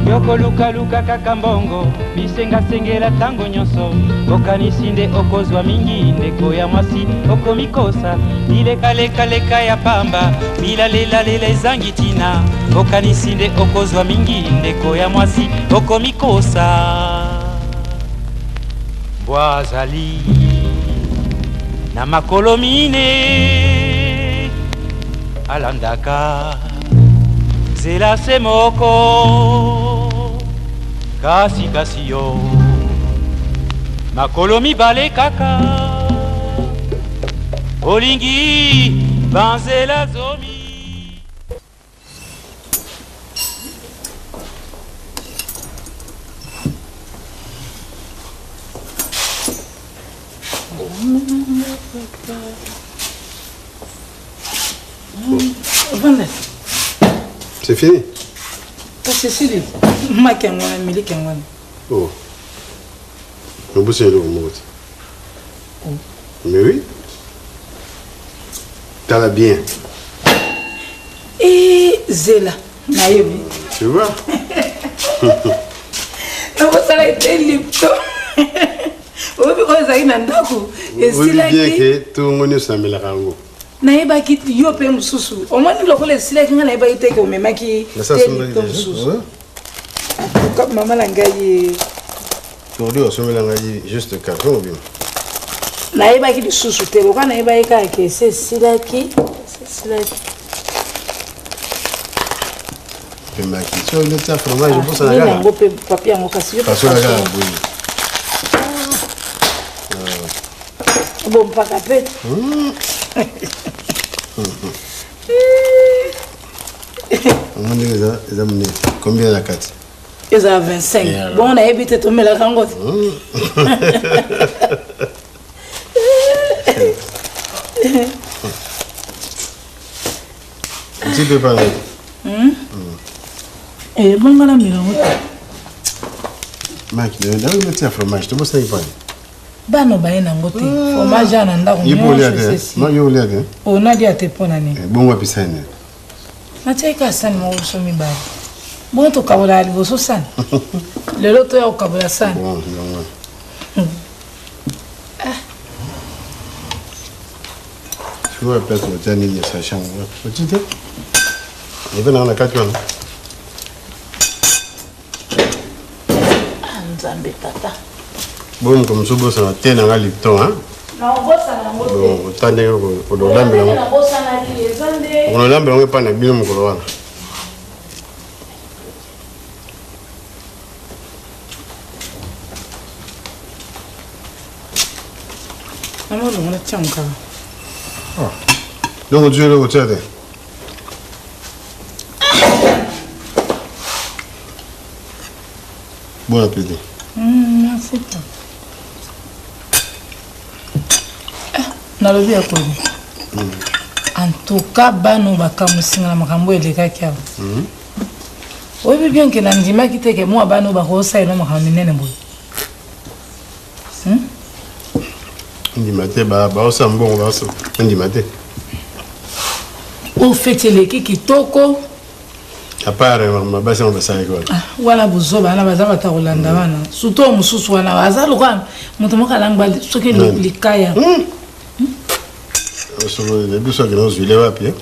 Yokolukaluka kaka mbongo bisengasengela ntango nyonso okanisi nde okozwa mingi ndeko ya mwasi okomikosa bilekalekaleka ya pamba bilalelalela ezangi ntina okanisi nde okozwa mingi ndeko ya mwasi okomikosa mbwa azali na makolo mine alandaka nzela se moko kasi kasi yo makolo mibale kaka olingi banzela zomi. Vanda. C'est fini? Kasi esili maki yango wana miliki yango wana. Oh. Nobosani eloko moko te. Oh. Mais oui. Tala bien. Eh, zela nayebi. Tu vois? Nabosana ete lipto. Oyebi oyo ezalaki na ndako esilaki. Oyebi bien ke tongo nyonso namelaka yango. Nayebaki yo mpe mosusu omoni lokola esilaki ngai nayebaki te ke omemaki te lipto mosusu. Mama na ngai. Tourdi osombela ngai juste carton obima. Nayebaki lisusu te lokola nayebaki kaka ke esi esilaki esilaki. Pemaki so otia fromage obosana kaka. Yango mpe papier yango kasi yo fasola kaka boye. Bompaka mpe. Omoni ndenge eza eza monene combien na kati? Ezala 25. Bongo nayebi te tomelaka yango te. Otie mpe pa ngai. Eh, bongo namela yango te. Maki, nayoki natia fromage, tobosani pani. Bana baye nango te. Fromage ya na ndako nyonso esesi. Yo olia te? Oh, nalia te mpo na nini? Bongo wapi sani? Natiaki kaka sani moko biso mibale. Bongo tokabolaka liboso sani. Lelo toya kokabola sani. Bon, yango. Sikoyo place otia nini sachet yango? Otie te? Eve nanga na kati wana. Ah, Nzambe tata. Bongo moto mosusu bosana te na nga Lipton hein? Nakobosana yango te. Bon, ota ndenge olambela yango. Nabosanaki eza nde. Olambela yango epai na bino mokolo wana. Mama olongola tia yango kaka. Ah. Donc ozwi eloko tia te? Bon appétit. Merci. Eh, nalobi ya koli. En tout cas, bano bakamwisi nga na makambo elekaki awa. Oyebi bien ke nandimaki te ke mwa bano bakosalela makambo minene boye. Ndima te baosala mbongo baosala ndima te. Oyo feti eleki kitoko. À part mabasi yango basalaki wana. Ah, wana buzoba wana baza bato ya kolanda wana surtout oyo mosusu wana aza lokola moto moko alangba soki likaya. Biso akende ozwile wapi?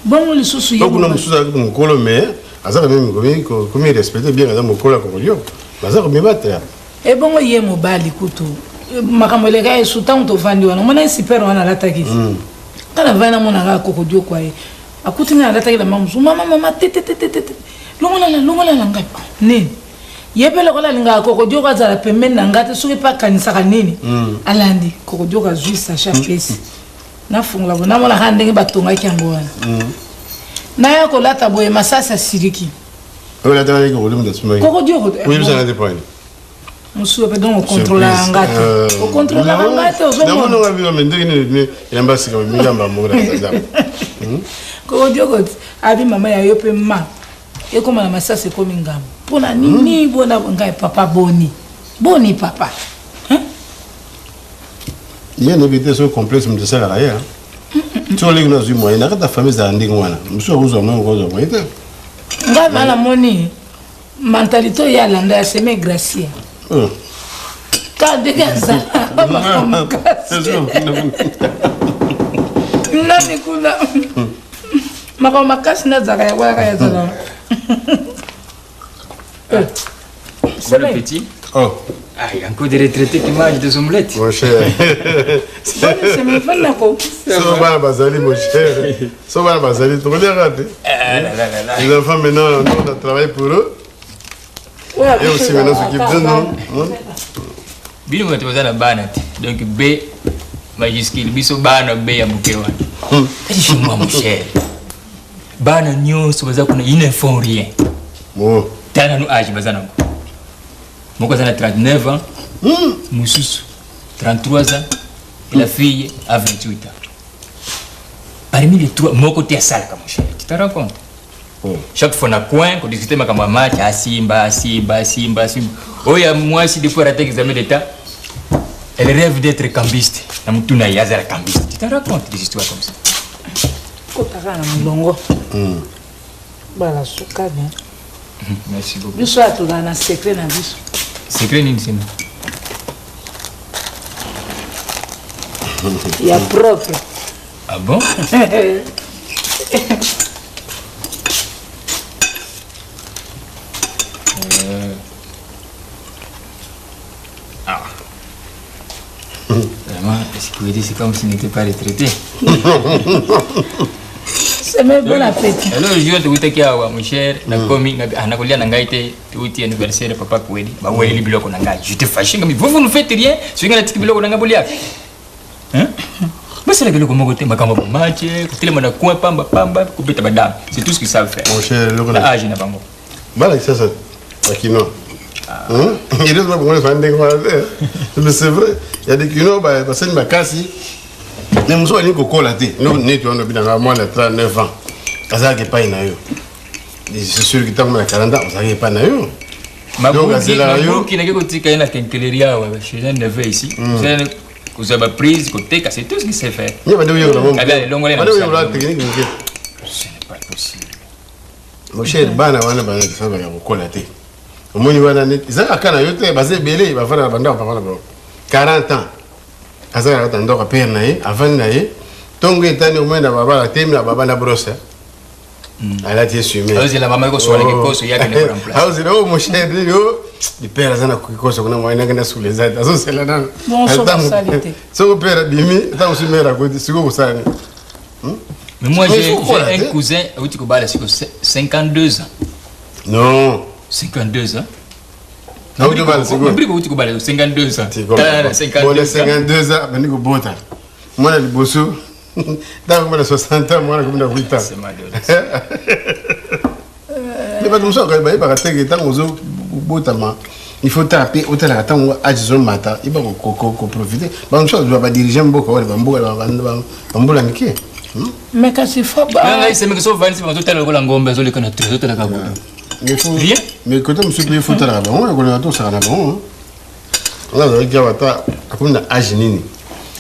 Bongo lisusu ye kuna mosusu azalaki mokolo mais aza quand même komi respecte bien aza mokolo ya kokolio baza komibatela. Ebongo ye mobali kutu makambo eleka ye su ntango tovandi wana omona ye super wana alataki nga navandi namona kaka kokodiokwa ye akuti ngai alataki lamba mosusu mama mama tetetetete longola longola na ngai nini ye mpe lokola alingaka kokodioko azala pembeni na ngai te soki mpe akanisaka nini alandi kokodioko azwi sachet apesi nafungola boye namona kaka ndenge batongaki yango wana naya kolata boye masasi asiliki kokodioko mosusu mpe donc okontrolaka nga te okontrolaka nga te ozomonanga bino me ndenge nini elamba sika milamba moko na kazazaka kokodioko abi mama ya yo mpe ma ekoma na masasi ekomi ngambo mpo na nini bona ngai papa boni boni papa ye nayebi te soki complexe moto esalaka ye soki oleki nazwi moyen na kati ya famille ezala ndenge wana mosusu akozwa moyen okozwa moyen te. Nga va namoni mentalité oyo alanda ya seme gracia. Ka ndenge azala makasi. Nani kuna makambo makasi nazalaka ya wayaka ya zala. Bon appétit. Oh. Ah, il y a encore des retraités qui mangent des omelettes. Mon cher. So bana bazali mon cher. So bana bazali tokoliaka te. Les enfants maintenant, nous on a travaillé pour eux. Et aussi maintenant s'occupent de nous. Bino bato baza na bana te. Donc B majuscule biso bana B ya moke wana. Chez moi mon cher. Bana nyonso baza kuna ils ne font rien. Oh. Tala nanu age baza nango. Moko aza na 39 ans, mosusu 33 ans, et la fille a 28 ans. Parmi les trois, moko te asalaka mon cher. Tu te rends compte? Oh. Chaque fois na coin, kodiscute makambo ya match, asimba, asimba, asimba, asimba. Oyo ya mwasi des fois raté examen d'état, elle rêve d'être cambiste. Na mutu na ye azala cambiste. Tu te rends compte des histoires comme ça? Kotaka na molongo. Bala suka bien. Merci beaucoup. Biso ya tozala na secret na biso. Secret nini sema? Ya propre. Ah bon? Ah. Vraiment, ce c'est comme s'il n'était pas retraité. C'est même bon appétit. Alors, je vais te dire awa mon cher, nakomi nakolia na ngai te tuti anniversaire papa Kwedi, ba weleli biloko na ngai. J'étais fâché comme vous vous ne faites rien, soki ngai natiki biloko na ngai bolia. Hein? Basala biloko moko te makambo ba match, kotelema na coin pamba pamba, kobeta ba dame. C'est tout ce qu'ils savent faire. Mon cher, eloko Na âge na bango. Bana kisasa bakinois. Il est pas bon ndenge wana te. Mais c'est vrai, il y a des kinois basali makasi mais mosusu alingi kokola te. Neti wana obinanga mwana 39 ans azalaka epai na yo. C'est sûr que ntango na 40 ans ozalaka epai na yo. Donc azelaka yo. Mabuki nake kotika ye na quincaillerie awa chez un neveu ici. Kozwa ba prise koteka, c'est tout ce qu'il sait faire. Nye bande oyekola mo. Kabia elongo le na Bande oyekola mosala. technique moke. Ce n'est pas possible. Mon cher, bana wana bana kisasa ya kokola te. Omoni wana neti eza kaka na yo te, baza ebele bafanda na bandako papa na bango 40 ans aza na kati ya ndako ya pere na ye, avandi na ye ntongo etani, omoni na babala atemi na baba na brosse, alati esume. Azozela mama ekosola kikoso ye akende koremplace. Azozela o mon cher nini o pere aza na kikoso kuna mwa nake na sula eza te, azozela nano. Bon, soki asali te. Soko pere abimi ntango mosusu mere akoti sikoyo kosala nini? Mais moi, Mais j'ai faut quoi, j'ai un hein? cousin, auti kobala siko 52 ans. Non. 52 ans. Auti kobala sikoyo. Mbriko auti kobala 52 ans. Tala na 52 Bona ans. 52 ans bandi kobota mwana liboso, ntango komona 60 ans mwana komi na 8 ans. C'est malheureux. Me bato mosusu bayebaka teke ntango ozobotama il faut tala mpe otalaka ntango age ezomata, yeba koprofite. Bato mosusu azwa badirige mboka wana bamboka bambula mike. Mais kasi fo Nga ngai semeke so vandisi bango totala lokola ngombe azoleka na tre totalaka boye. Mais Rien. Mais côté mosusu mpe faut otalaka bango ekolinga tosaka na bango. Nga azalaki awa ata akomi na age nini,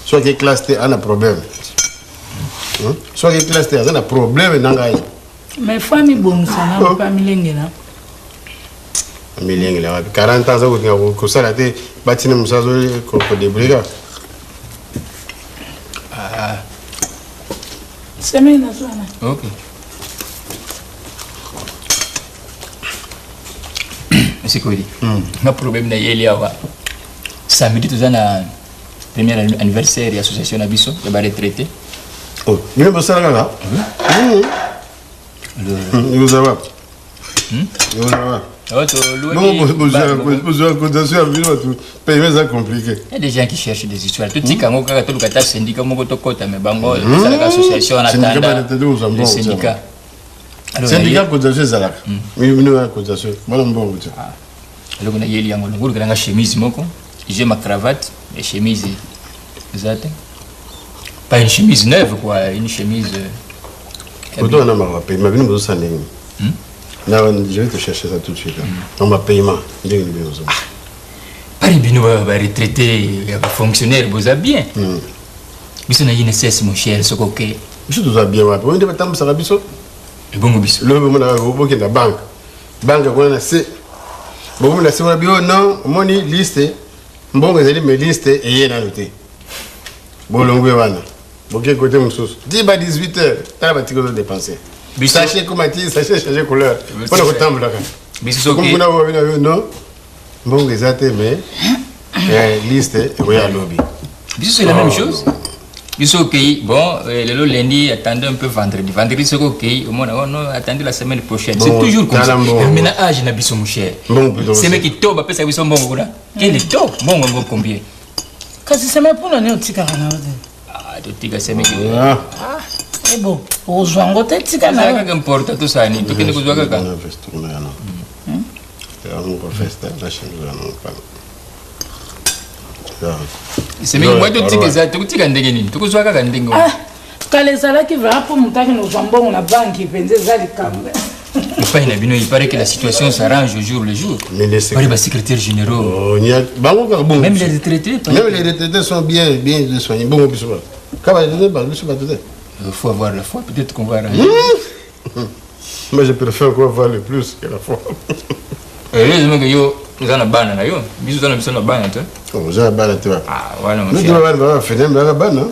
soki ake classe te aza na problème. Soki ake classe te aza na problème na ngai. Mais fo amibongisa na mpe amilengela. Amilengela wapi? 40 ans aza kolinga kosala te, batina mosala, azo kodébrouiller kaka. Semaine nazwana. Ok. Monsieur Kwedi, nga problème na yeli awa. Samedi toza na premier anniversaire ya association na biso ya ba retraité. Oh, bino bosala kaka ekozala wapi? Ekozala wapi? Awa toluaki Bongo bozwa cotisation ya bino bato, paiement eza compliqué. Il y a des gens qui cherchent des histoires. Totika yango kaka, toluka ata syndicat moko tokota, mais bango ezalaka association en Syndicat attendant. ba retraité kozwa Le mbongo. syndicat. Alors, Syndicat cotisation ezalaka bino ya cotisation bana mbongo te. Eloko nayeli yango nongolukela nga chemise moko, j'ai ma cravate mais chemise eza te, pas une chemise neuve quoi, une chemise Koto wana maka paiement bino bozosala ndenge nini? Na je vais te chercher ça tout de suite. Donc ba paiement ndenge nini bino bozosala? Pari bino baretraité ya bafonctionnaire boza bien, biso na INSS mon cher, soko oke Biso tozwa bien wapi? Oyo nde batambusaka biso. Ebongo biso. Lobi omonaka bokenda banque. Banque kuna na se. Bokomi na se wana bio non, omoni liste mbongo ezali mais liste eye nanu te. Bolongwe wana. Boke côté mosusu. Ti ba 18 heures, tala batiki ozo dépenser. Sachet koma ti sachet changer couleur. Mpona kotambolaka. Biso soki kuna bobi na yo non. Mbongo eza te mais eh, liste ekoya lobi. Biso c'est la même chose. Biso okei bon euh, lelo lundi attendez un peu vendredi. Vendredi soki okei omona oh non attendez la semaine prochaine. C'est toujours comme ça. Mais na âge na biso mon cher. Seme kitoko bapesaka biso mbongo kuna. Quel taux mbongo yango combien? Kasi seme mpona nini otikaka na yo te? Ah, totika seme ah. Eh bon, okozwa yango te tika na yo. Kaka important tosala nini? Tokende kozwa kaka. Semeki mwa totika eza tokotika ndenge nini? Tokozwa kaka ndenge wana. Ah, kala ezalaki vraiment mpo moto akende kozwa mbongo na banki mpenza eza likambo. Epai na bino, il paraît que la situation s'arrange au jour le jour. Mais les Pare ba secrétaires généraux. Oh, bango kaka bongo. Même les retraités. Même les retraités sont bien bien soignés. Bongo biso ba. Kaba ba biso ba te. Il faut avoir la foi, peut-être qu'on va arranger. Mmh. Moi, je préfère qu'on va le plus que la foi. Heureusement que yo oza na bana na yo biso oza na biso na bana te. Oza na bana te. Ah, wana mon cher. Bana bana fene bana bana.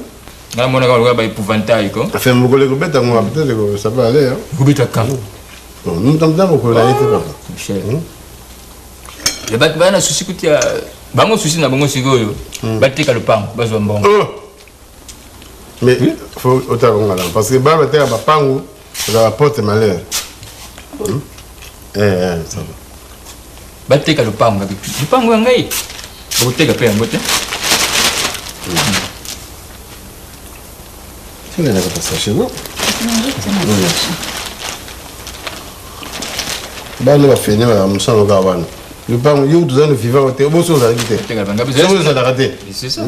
Nga monaka lokola ba épouvantail ko. Enfin mokolo ekobeta ngo peut-être ça va aller hein. Ekobeta quand? Bon, nous sommes dans mokolo na ye te papa. Mon cher. Le bato bana souci kuti ya bango souci na bango sikoyo bateka lopango bazwa mbongo. Mais faut otala bango malamu parce que bana bateka bapangu eza ba porte malheur. Eh, eh, ça va. Bateka lopango lopango ya ngai bakoteka mpe yango te. Soki kata sachet non? Bana bafene ba mosala kaka wana lopango yo toza no vivant te obosi ozalaki te soki ozalaka te. C'est ça.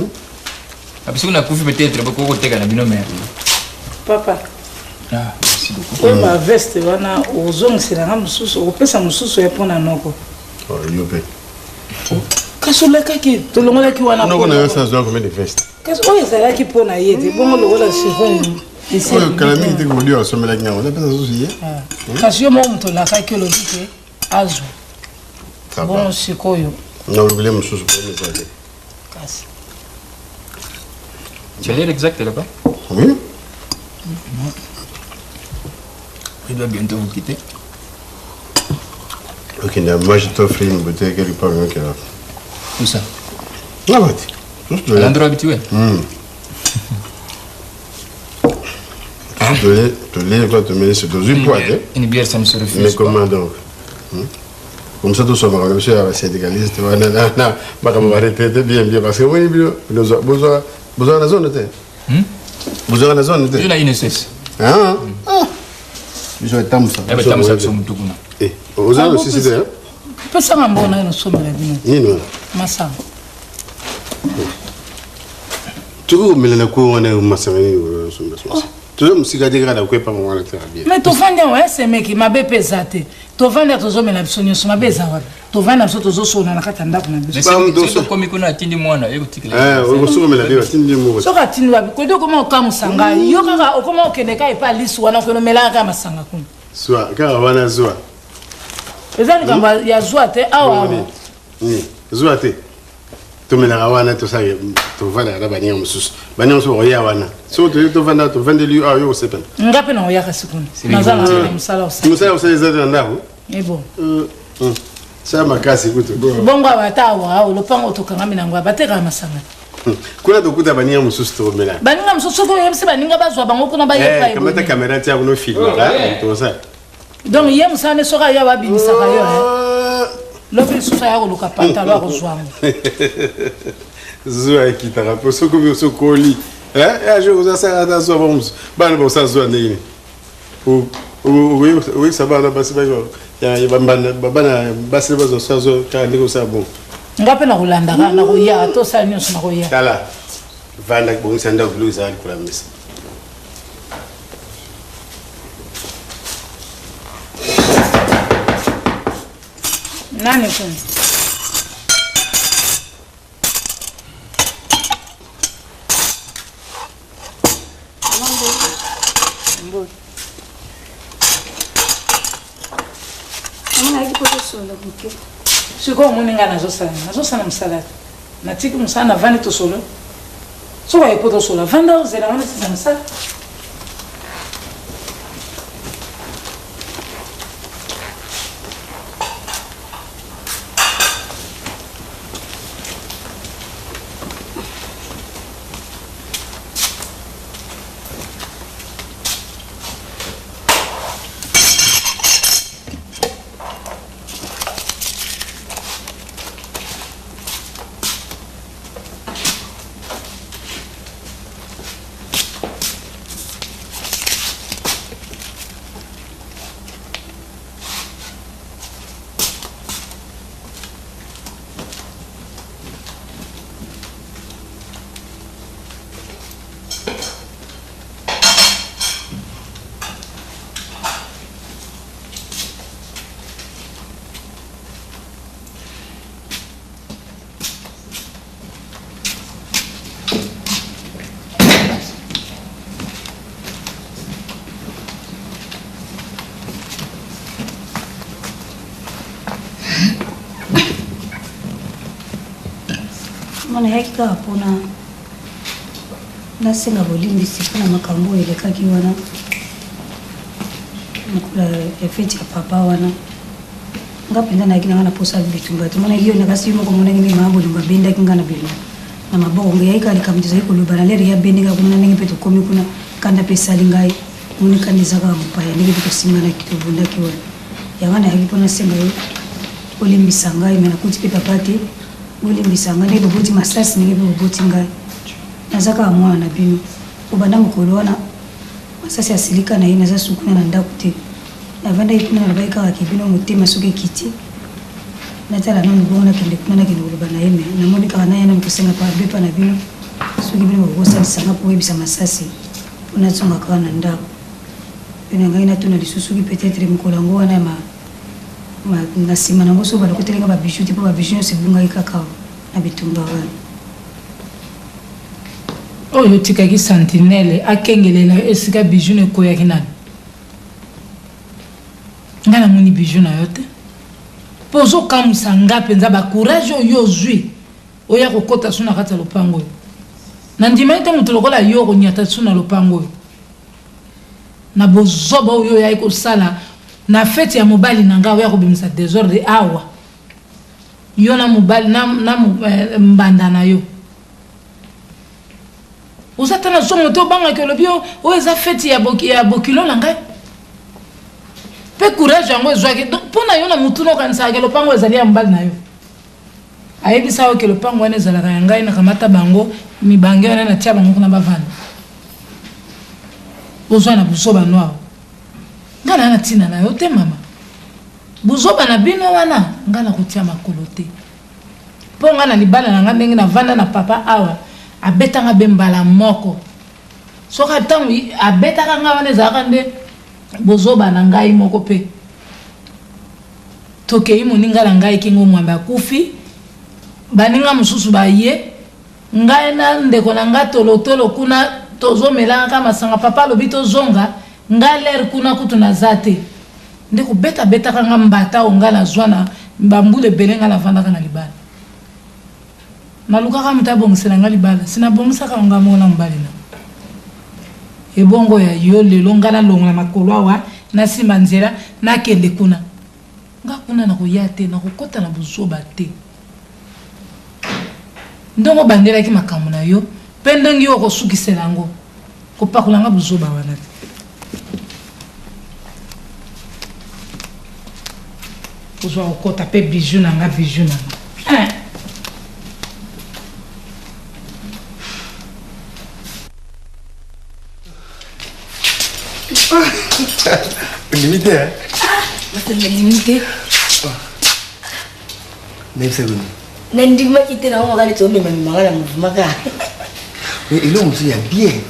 Soki nakufi peut-être bokoki koteka na bino mais. Papa. Ah, merci beaucoup. Oyo ba veste wana ozongisela nga mosusu okopesa mosusu ya mpo na noko. Yo mpe. Kasi olekaki tolongolaki wana. Noko na yo azwa combien de veste? Kasi oyo ezalaki mpo na ye te bongo lokola sikoyo. Oyo kala mingi te kodio asomelaki yango napesa susu ye. Kasi yo moko moto olakaki olobi te azwa. Bongo sikoyo. Nalobele mosusu mpo eza te. Kasi. Tu as l'air exact là-bas? Oui. Je dois bientôt vous quitter. Ok, moi je t'offre une bouteille quelque part mieux que là. Où ça? Ah, bah, à l'endroit habituel. Une bière, ça ne se refuse. Mais comment donc? Comme ça, tout ça, monsieur le syndicaliste, makambo ba retraité bien bien parce que omoni bino bozwa bozwaka na zone te. Bozwaka na zone te. Yo na INSS. Ah. Biso etambusa. Etambusa biso mutu kuna. Eh, oza na sisi te. Pesanga mbongo na yo nasomela bino. Nini wana? Masanga. Tokoki komela na kwe wana masanga nini osomba? Toza mosika te kaka na kwe pamba wana te bien. Mais tovandi awa esemeki mabe mpe eza te. Tovandi awa tozomela biso nyonso mabe eza wapi? Tovandi na biso tozosolola na kati ya ndako na biso. Okomi kuna atindi mwana ye kotikela. Okosokomela te atindi moko. Soki atindi wapi? Kodi okoma okamwisa ngai. Yo kaka okoma okende kaka epa lisu wana okende omelaka kaka masanga kuna. Zwa kaka wana zwa. Eza likambo ya zwa te awa. Zwa te. Tomelaka wana tosala tovandaka na baninga mosusu. Baninga mosusu bakoya wana. Soki toyei tovanda tovandeli yo awa yo kosepela. Nga mpe nakoyaka sikuna. Naza na mosala osala. Mosala osala eza te na ndako. Ebo. Sala makasi kutu. Bongo awa ata awa awa lopango tokangami nango batekaka masanga. Kuna tokuta baninga mosusu tokomela. Baninga mosusu soki oyebisi baninga bazwa bango kuna bayepa ye. Kamata kamera tia kuna filmaka tosala. Donc ye mosala ne soki aya babimisaka yo lobi lisusu aya koluka pantalo akozwa yango. Zuwa ekitaka mpo soki obi osokoli ajour ozasala ata zuwa bango mosusu bana bakosala zuwa ndenge nini okoyebisa bana basi bana basi bazwa sala zuwa kaka ndenge osala bongo. Nga mpe nakolandaka nakoya tosala nyonso nakoya. Tala vanda bongisa ndako biloko ezala likolo ya mesa. Nani kuna? Mama nayaki mpo tosolola moke. Sikoyo omoni ngai nazosala nazosala mosala te. Natiki mosala navandi tosolo. Soki oye mpo tosolola vanda ozela wana sisa mosala. Mwana yaki kaka mpona nasenga bolimbisi mpona makambo oyo elekaki wana mokolo ya feti ya papa wana. Nga mpenza nayaki na nga na mposa ya bitumba te. Omonaki yo nakasi yo moko omonaki ndenge mama bolingo abendaki nga na bilo na maboko. Nga eyaki kaka likambo tozali koloba na lere ye abendi nga kuna ndenge mpe tokomi kuna kanda mpe esali ngai moni kanda eza kaka mopaya ndenge mpe tosimbanaki tobundaki wana. Yango nayaki mpo nasenga yo olimbisa ngai me nakuti mpe papa te bolimbisa ngai ndenge boboti masasi ndenge mpe boboti ngai naza kaka mwana na bino kobanda mokolo wana masasi asilika na ye naza su kuna na ndako te navandaki kuna nalobaki kaka ke bino motema soki ekiti natala nanu bongo nakende kuna nakende koloba na ye me namoni kaka naya nanu kosenga pardon epa na bino soki bino bokosalisa nga mpo oyebisa masasi mpo nazonga kaka na ndako mpe na ngai natuna lisusu soki peut-être mokolo yango wana ya na nsima nango soki balokoteli nga babiju te mpo babiju nyonso ebungaki kaka na bitumba wana. Oyo otikaki sentinelle akengelela yo esika bijou no ekweyaki nani? Nga namoni bijou na yo te. Po ozokamwisa nga mpenza ba courage oyo yo ozwi oya kokota su na kati ya lopango oyo. Nandimaki te moto lokola yo okonyata su na lopango oyo. Na bozoba oyo oyaki kosala na feti ya mobali na nga oya kobimisa desordre awa. Yo na mobali na, na eh, mbanda na yo. Oza ata na somo te obangaki olobi oyo eza feti ya, boki, ya bokilo na ngai. Pe courage yango ezwaki mpo na yo na mutu na okanisaka ke lopango ezali ya mobali na yo. Ayebisa yo ke lopango wana ezalaka ya ngai nakamata bango mibange wana natia bango kuna bavanda. Ozwa na buzoba noir. Ngai na na ntina na yo te mama. Buzoba na bino wana ngai nakotia makolo te. Po ngai na libala na ngai ndenge navanda na papa awa abeta nga be mbala moko. Soki ntango abetaka ngai wana ezalaka nde bozoba na ngai moko pe. Tokei moninga na ngai Kingo Mwambe akufi, baninga mosusu baye, ngai na ndeko na ngai Tolotolo kuna tozomelaka kaka masanga, papa alobi tozonga, ngai lere kuna kutu naza te. Nde kobeta betaka nga mbata oyo nga nazwa na ba mbula ebele nga navandaka na libala. Nalukaka moto abongisela nga libala, si nabongisaka yango nga moko na mobali na. Ebongo ya yo lelo nga nalongola makolo awa nasimba nzela nakende kuna. Nga kuna nakoya te, nakokota na buzoba te. Ndenge obandelaki makambo na yo pe ndenge yo okosukisela yango, kopakola nga buzoba wana te. Ozwa kokota pe bijou na nga, bijou na nga. Eh. Ondimi te, hein? Nandimi te. Nayebisa bino. Nandimaki te nango kaka neti omemamemaka na mouvement kaka. Mais eloko mosusu ya bien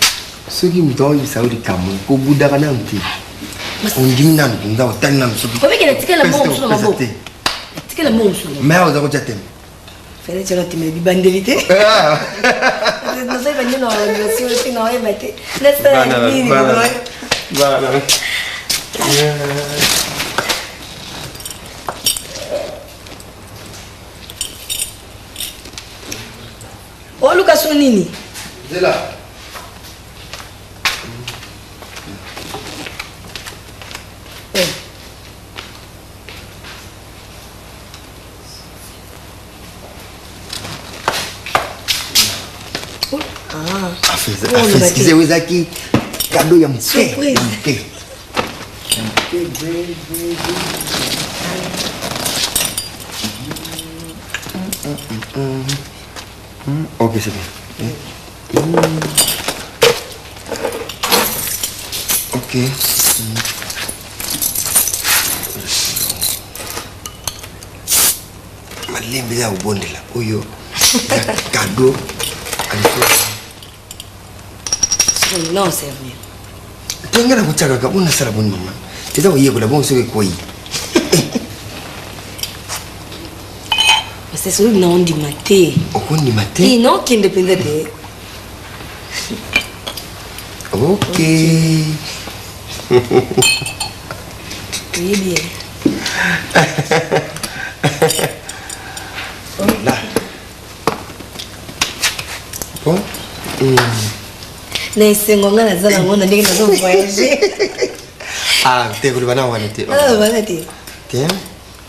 soki moto aoyebisa yo likambo kobudaka nanu te ondimi nanu mpenza otali nanu soki obiki natikela mbongo mosusu na maboko natikela mbongo mosusu mais awa oza kotya teme fele tiaka teme bibandeli te nazoyeba nde na organisation te naoyeba te nasala nini. nini? Zela. Eh. Excusez, ezalaki cadeau ya moke ya moke. Ok, c'est bien. Ok. Malembe ya kobondela oyo cadeau. Non, c'est vrai. Tenge na kotia kaka bona sala boni mama. Eza koyekola bongo soki ekwei. Masasi oyo naondima te. Okondima te? Eh, naokende mpenza te. Ok. Oyebi ye. Là. Bon. Na esengo nga naza nango na ndenge nazo voyage. Ah, te koloba na wana te. Ah, wana te. Te.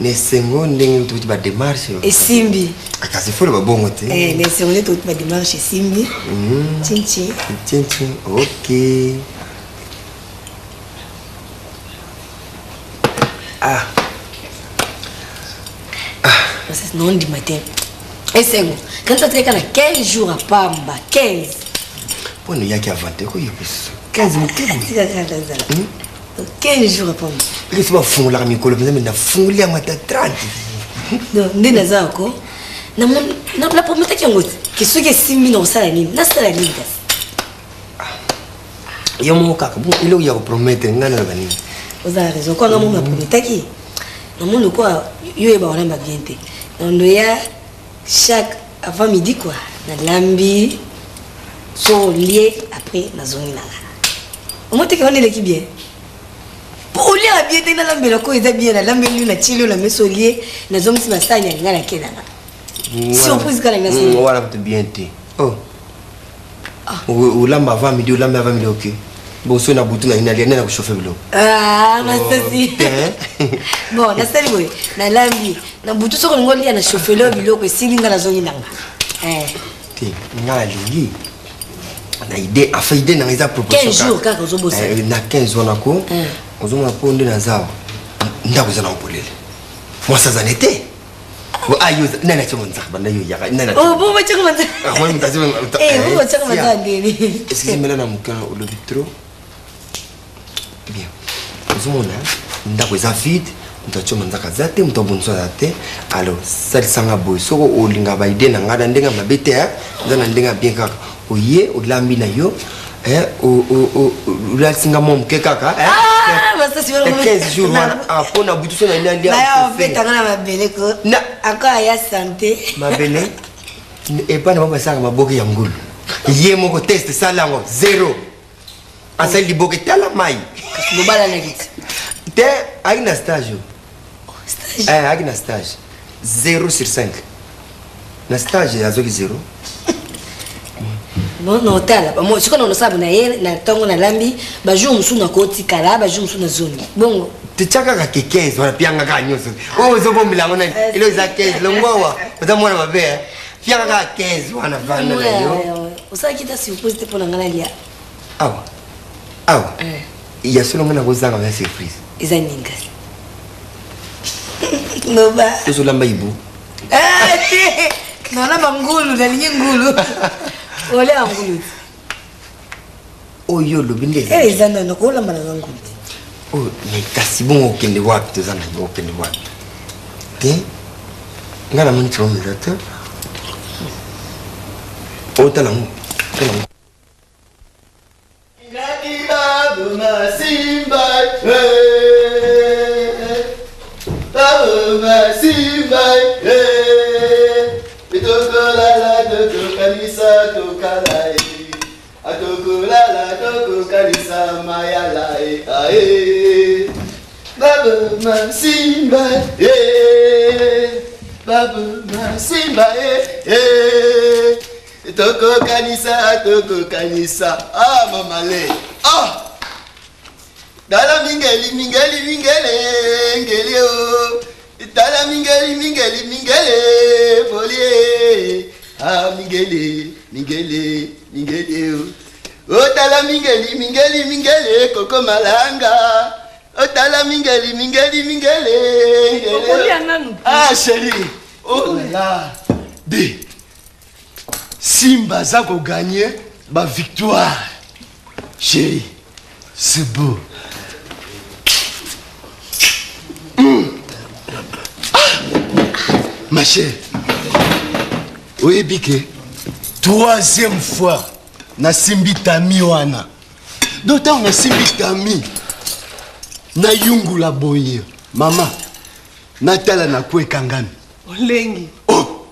Na esengo ndenge tokoti ba démarche. Esimbi. Ah, kasi fo loba bongo te. Eh, na esengo ndenge tokoti ba démarche esimbi. Tchin Tchin tchin. Ok. Ah. Masasi naondima te. Esengo. Kanisa tikaka na 15 jours à pamba, 15. Mpo na oyaki avant te koyo biso 15 moke boye. Tika kaka nazala. 15 jours à pamba. Eke so bafungolaka mikolo mpenza me nafungoli yango ata 30. Donc nde naza yako naprometaki yango te ke soki esimbi na kosala nini nasala nini kasi Yo moko kaka bon eloko ya kopromettre ngai naloba nini? Oza na raison kwa nga moko naprometaki namoni lokola yo oyeba kolamba bien te nandoya chaque avant midi quoi nalambi so olie après nazongi na nga omoteke wana eleki bien po oliaka bien te nalambela ko eza bien nalambeli yo natieli yo na meso olie nazongisi basani ya nga nake na nga surprise kala nga wana kutu bien te. Oh. Olamba avant midi, olamba avant midi, ok. Bon, soki na butu na nalia nde na kochauffe biloko. Ah, masasi. Bon, nasali boye nalambi na butu soki olingi olia na chauffele biloko esili nga nazongi nanga. Eh. Te, nga nalingi na idée, enfin idée nanga eza proposition. 15 jours kaka ozobosana. Eh, na 15 wana ko ozomona mpo nde naza awa ndako eza nango polele mwasi azali te. Ah, yo nani atia manzaka banda yo yaka nani atia? Oh, bon batia manzaka. Ah, moi mutazi Eh, bon batia manzaka ndeni. Excusez moi na moka olobi trop. Bien. Ozomona ndako eza vide, moto atia manzaka aza te, moto abongisa aza te. Alors salisanga boye soki olingaka ba idée na ngai na ndenge ya mabe te, eza na ndenge ya bien kaka. Oye olambi na yo, olalisi nga mwa moke kaka. Ah, masasi wana 15 jours wana mpo na butu so na nini alia obetanga na mabele ko ako aya sante mabele epai na bango basalaka maboke ya ngulu ye moko test sala yango zero asali liboke tala mai bobalanaki te te ayaki na stage oyo ayaki na stage 0 sur 5 na stage azwaki 0. Bon, na otala sikoyo na nosala na ye na ntongo nalambi bajour mosusu nakotikala bajour mosusu nazongi bongo titya kaka ke 15 wana pianga kaka nyonso oyo ozobombela yango nani elo eza 15 longwawa oza mwana mabe pianga kaka 15 wana vanda na yo. Osalaki ta surprise te mpo na ngai nalia. Awa awa ya solo ngai nakozanga na surprise. Eza nini kasi? Loba. Tozolamba ibu. Te, nalamba ngulu, nalingi ngulu, olia ngulu te. Oyo olobi nde eza nano kolamba nanga ngulu te. Oyo mais kasi bongo okende wapi? Toza na yo okende wapi te? Ngai namoni problème eza te. Otala ngo, tala ngo. Tokokanisa, tokokanisa. Ah, mama le. Ah! Tala mingeli, mingeli, mingele, ngeli o. Tala mingeli, mingeli, mingele, folie. Ah, mingeli, mingeli, mingeli o. O tala mingeli, mingeli, mingele, koko malanga. O tala mingeli, mingeli, mingele, ngeli. Okolia nanu te. Ah, chérie. Oh là là. De. Simba aza ko gagner ba victoire. Chérie, c'est beau. Mm. Ah! Ma chère, oyebi ke troisième fois nasimbi tami wana. Donc ntango nasimbi tami nayungula boye mama natala na kwe ekangami. Olengi. Oh!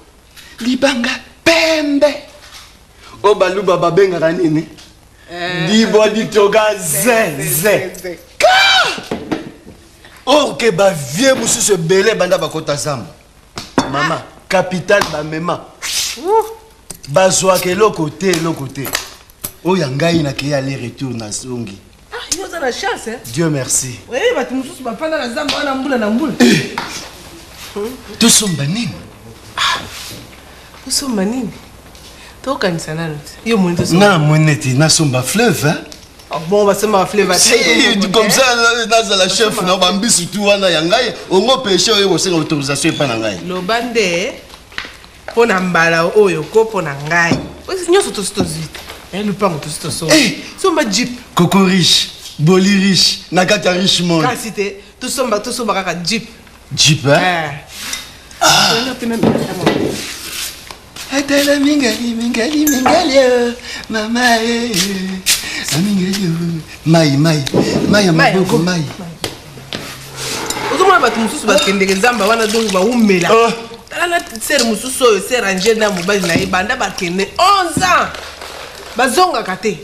Libanga pembe. Oyo baluba babengaka nini? Eh. Dibwa ditoka ze ze. Ka! Or ke ba vieux mosusu ebele banda bakota zamba. Mama, capital bamema. Bazwaka eloko te, eloko te. Oyo ya ngai nakei aller retour nazongi. Ah, yo oza na chance hein? Dieu merci. Oyebi bato mosusu bafanda na zamba wana mbula na mbula. Eh! Tosomba nini? Ah, tosomba nini? Tokanisa nanu te. Yo moni tosomba. Nga namoni neti nasomba fleuve hein? Oh, bon basombaka fleuve Si, comme ça nazala chef na bambisu tu wana ya ngai ongo peshe oyo kosenga autorisation epai na ngai. Loba nde mpo na mbala oyo ko mpo na ngai nyonso tosi tozwi te eh, lupango tosi tosomba eh! somba jeep koko riche boli riche na kati ya riche monde kasi te tosomba tosomba kaka jeep jeep eh? eh. Ah. Atala mingali mingali mingali oh, mama eh, eh. mingali oh. mai mai mai ya maboko mai ozomona bato mosusu bakendeke zamba wana donc bawumela oh. tala na sere mosusu oyo sere angele na mobali na ye banda bakende 11 ans bazongaka te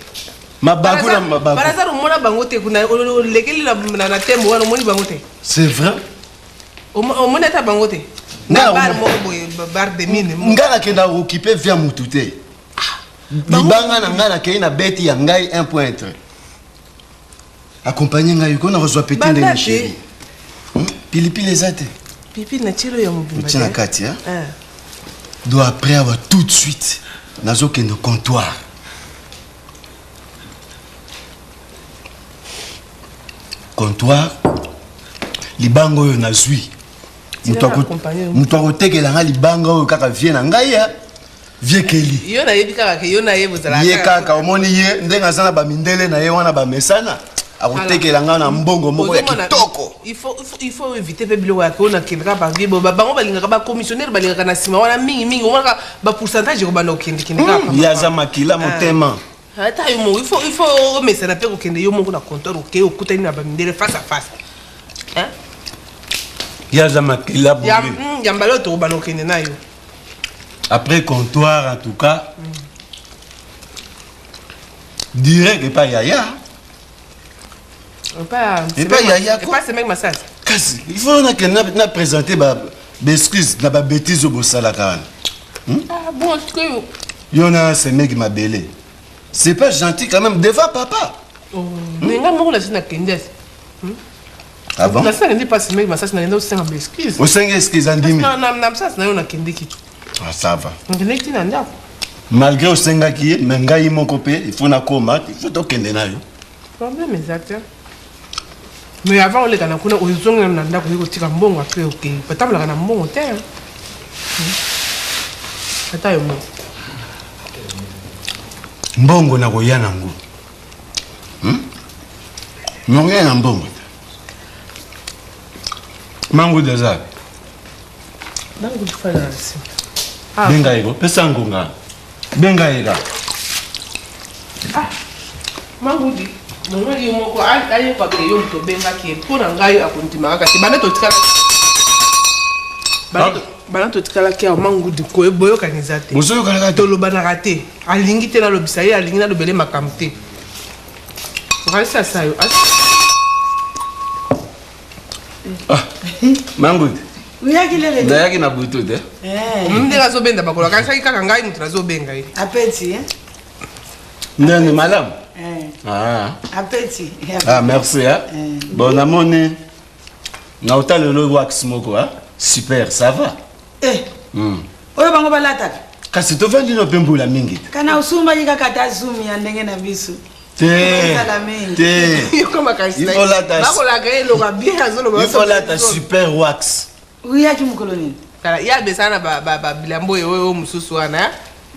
mabaku na mabaku barazar omona bango te kuna olekeli na tembo wana omoni bango te c'est vrai omoni ata bango te na bar moko boye bar de mine ngai nakenda kokipe via motu te ah, libanga na ngai nakei na beti ya ngai 1 point Accompagner ngai ko na kozwa petit ndenge chérie. Hmm? Pilipili eza te. Pilipili na tielo ya mobimba. Otie na kati hein? Eh. Do après awa tout de suite nazokende comptoir. Comptoir libanga oyo nazwi moto akotekela ngai libanga oyo kaka vie na ngai ya Vieux Kelly. Yo nayebi kaka ke yo na ye bozalaka. Ye kaka omoni ye ndenge aza na bamindele na ye wana bamesana akotekela ngai na mbongo moko ya kitoko. Il faut il faut éviter pe biloko ya ko na kendaka ba vie ba bango balingaka ba commissionnaire balingaka na sima wana mingi mingi omonaka ba pourcentage ekobanda kokende kende kaka. Ye aza makila ah. motema. Ata yo moko il faut il faut omesana pe kokende yo moko na comptoir okei okutani na bamindele face à face. Hein? Ye aza makila boye. Ya mbala oyo tokobanda kokende na yo. Après comptoir en tout cas direct epai yaya epai yaya kasi il faut nakende na présenter ba excuse na ba bêtise oyo bosalaka wana hmm? ah, bon, yo na semeki mabele c'est pas gentil quand même devant papa oh, mais nga moko nasi nakende hmm? Ah bon? Nasi nakende pasi mais masasi nakende osenga ba excuse. Osenga excuse andimi. Na na na masasi na yo nakendeki. Ah ça va. Nakendeki na ndako. Malgré osengaki ye mais ngai moko pe il faut nakoma il faut tokende na yo. Problème eza te. Mais avant oleka na kuna ozongi na ndako oye kotika mbongo après okei. Batambolaka na mbongo te. Hmm. Ata yo moko. Mbongo nakoya nango. Hmm? Nonge na mbongo te. Mangu deja. Mangu fana na nsima. Ah. Benga ye ko pesa ngonga. Benga ye ka. Ah. Mangudi, mongoli yo moko ayokaka yo moto obengaki ye mpo na ngai akondima kaka te banda totikala banda totikalaki awa mangudi boyokani eza te tolobanaka te Alingi te nalobisa ye, alingi nalobele makambo te. Okanisi asayo. Ah, Mangoud. Oyaki lele? Nayaki na butu te. Eh. Ndenge azobenda makolo akanisaki kaka ngai moto nazobenga ye. Apeti, eh? Ndenge malamu. Eh. Ah. Apeti. Ah, merci, hein? Eh. Bon, namoni na otalelo wax moko, hein? Super, ça va? Eh. Oyo bango balataka. Kasi tovandi no mpe mbula mingi. Kana osumbaki kaka ata zumi ya ndenge na biso. Te. Te. Bakolaka ye eloka bien azoloba. Il faut lata super wax. Oyaki mokolo nini? Tala ye abesana na babilambo oyo oyo mosusu wana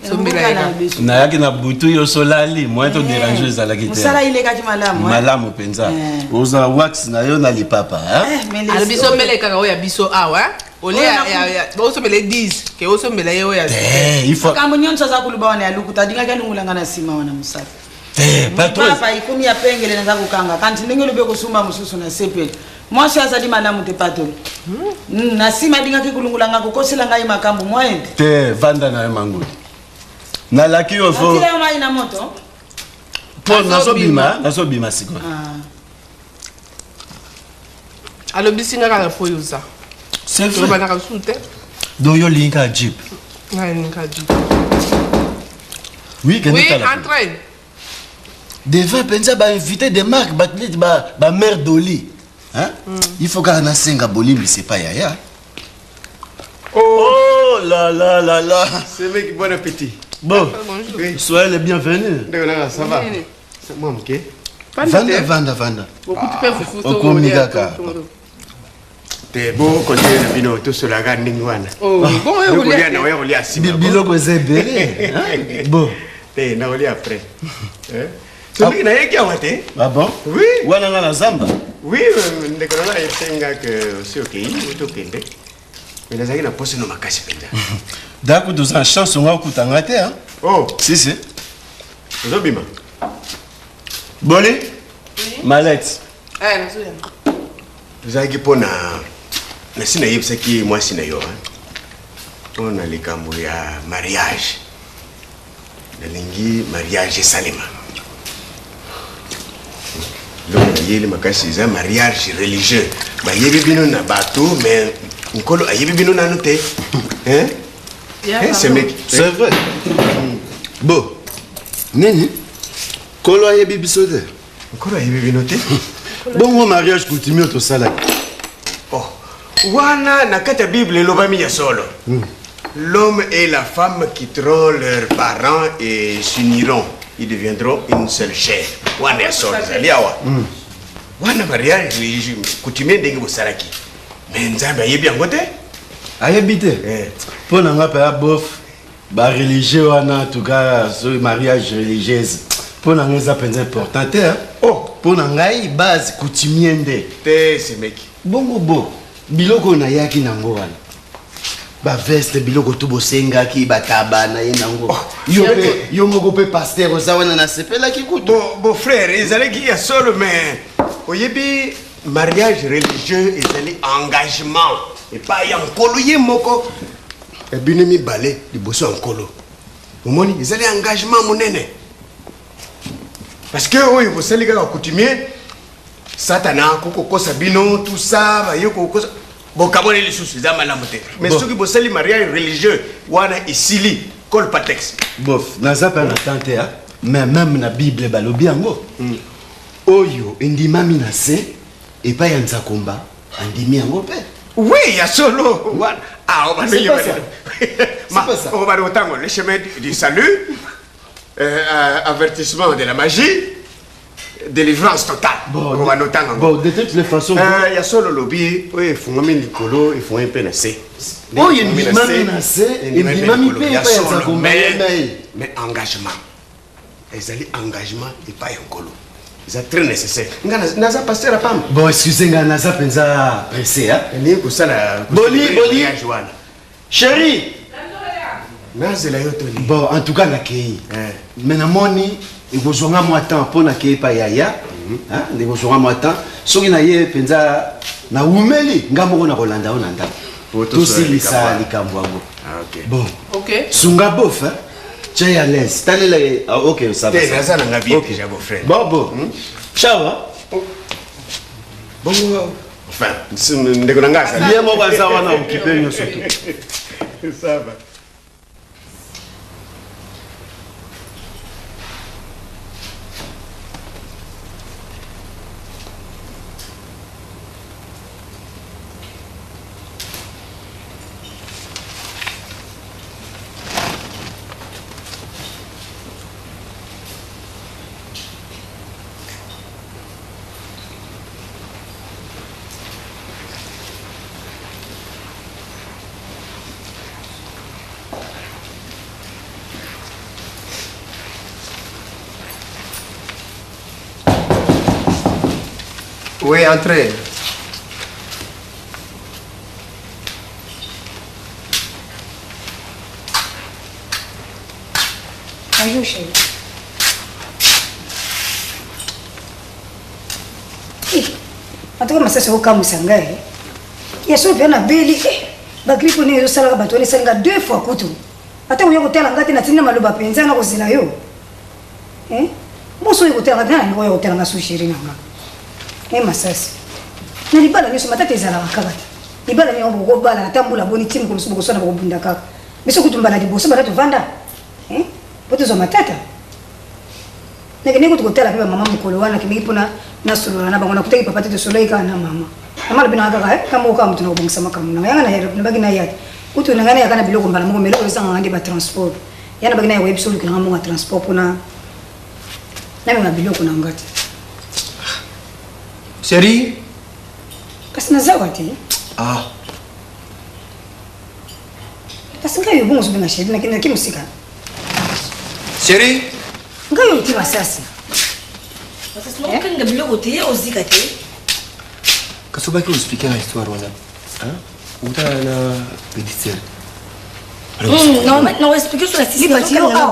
sombela ye. Nayaki na butu yo solali moyen to déranger ezalaki te. Mosala ilekaki malamu. Malamu mpenza. Ozala wax na yo na lipapa. Alobi sombela kaka oyo ya biso awa. Osombela ye 10 ke osombela ye oyo ya. Makambo nyonso aza koloba wana ya lokuta alingaki alongolanga na nsima wana mosala. Papa ikomi ya pengele naza kokanga kanti ndenge olobi okosumba mosusu na sepeli mwasi azali malamu te patoli na nsima alingaki kolungola nga kokosela ngai makambo mwaye te te vanda na yo mangoli nalaki yo fo yo mai na moto mpo nazobima nazobima sikoyo alobisi nga kaka po yoza tolobanaka lisusu te donc yo olingi kaka jeep ngai nalingi kaka jeep oui kende oui entraîne devant mpenza bainvité de marque bato neti bamare doli hein? Il faut kaka nasenga bolimbisi epai yaya. Oh là là là là. C'est mec, bon appétit. Bon, oui. Soyez les bienvenus. Ça va. Moi, ok. Vanda, vanda, vanda. Okomi kaka. Te bo continue na bino tosolaka ndenge wana. Kolia na oya kolia nsima. Biloko eza ebele. Bon. Te nakolia après. Soki nayeki awa te. Ah bon? Oui. Wana nga na zamba. Oui, ndeko na nga ayebisaki nga ke osi okei oti okende. Mais nazalaki na posa no makasi mpenza. Daku toza na chance onga okuta nga te. Oh. Si si. Ozobima. Boli? Mallette. Eh, nazoya. Tozalaki mpo na nasi nayebisaki mwasi na yo mpo na likambo ya mariage. Nalingi mariage esalema. Eloko nayeli makasi eza mariage religieux. Bayebi bino na bato mais nkolo ayebi bino nanu te. Hein? Hein, c'est mec. C'est vrai. Bo. Nini? Nkolo ayebi biso te. Nkolo ayebi bino te. Bongo mariage coutumier tosalaki. Oh. Wana na kati ya Bible elobami ya solo. L'homme et la femme quitteront leurs parents et s'uniront. Ils deviendront une seule chair. Wana ya solo ezali awa. Wana mariage coutumier ndenge bosalaki. Mais Nzambe ayebi yango te. Ayebi te. Mpo na nga mpe bof ba religieux wana en tout cas soki mariage religieuse mpo na ngai eza mpenza important te. Oh. Mpo na ngai base coutumier nde. Te semeki. Bongo bo biloko oyo nayaki nango wana baveste biloko tu bosengaki bataba na ye nango yo mpe yo moko mpe pasteur oza wana nasepelaki kutu. Bon frère ezalaki ya solo mais oyebi mariage religieux ezali engagement epai ya nkolo ye moko ya bino mibale liboso ya nkolo omoni ezali engagement monene parce que oyo bosali kaka coutumier satana akokokosa bino tout ça baye kokosa bokaboni lisusu eza malamu te mais soki bosali mariage religieux wana esili col patex. Bof naza mpe na temps te mais même na bible balobi yango oyo endimami na se epai ya nzakomba andimi yango mpe. Oui, ya solo wana ah obandi kotango le chemin du salut, avertissement de la magie, délivrance totale. Bon, obandi otanga. Bon, de toutes les façons ya solo lobi oyo efungwami likolo efungwami mpe na se. Oyo endimami na se endimami mpe epai ya nzakomba. Mais engagement ezali engagement epai ya nkolo eza très nécessaire. Nga naza pasteur apamba. Bon, excusez nga naza mpenza pressé. Nalingi kosala boli boli wana. Chéri nazela yo toli. Bon, en tout cas nakei mais namoni ekozwanga mwa temps mpo nakei epai yaya ekozwanga mwa temps soki naye mpenza nawumeli nga moko na kolanda yo na ndako tosilisa likambo yango. Bon, sunga bof tia ya l'aise talela. Ok, ça va. Naza nanga bien déjà, beau frère. Bon bon, ciao. Bongo. Enfin, ndeko na ngai azali. Ye moko aza wana okipe nyonso tu. Ça va. Oui, entrez. Bonjour chérie. Eh, en tout cas masasi okamwisa ngai ya soki mpe nabeli eh, bagripe ndenge ezosalaka bato wana esali nga deux fois kutu ata oya kotala nga te natindi na maloba mpenza na kozela yo eh? boso oyo kotala nga te nani oya kotala nga su chéri na nga e masasi na libala nyonso matata ezalaka kaka te libala nyonso bokobala ata mbula boni ti mokolo mosusu bokoswana bokobunda kaka biso kutu mbala liboso banda tovanda eh? po tozwa matata nakendeki kutu kotala mpe bamama mokolo wana nakendeki mpona nasolola na bango nakutaki papa te tosololaki kaka na mama mama alobi nanga kaka eh, nga moko kaka moto nakobongisa makambo nanga yanga nabaki na ya te kutu na ngai nayaka na biloko mbala moko meloko ezanganga nde batransport ya nabaki naya koyebisa olukela nga mbongo ya transport mpona namema biloko na nga te Chérie kasi nazawa te Ah. kasi ngai yo bongo ozobenga chéri naki mosika Chérie ngai oyo te masasi masasi nakokanga biloko te ye ozika te kasi obaki oexplike na histoire wana uta na petite sœur nakoexplike so na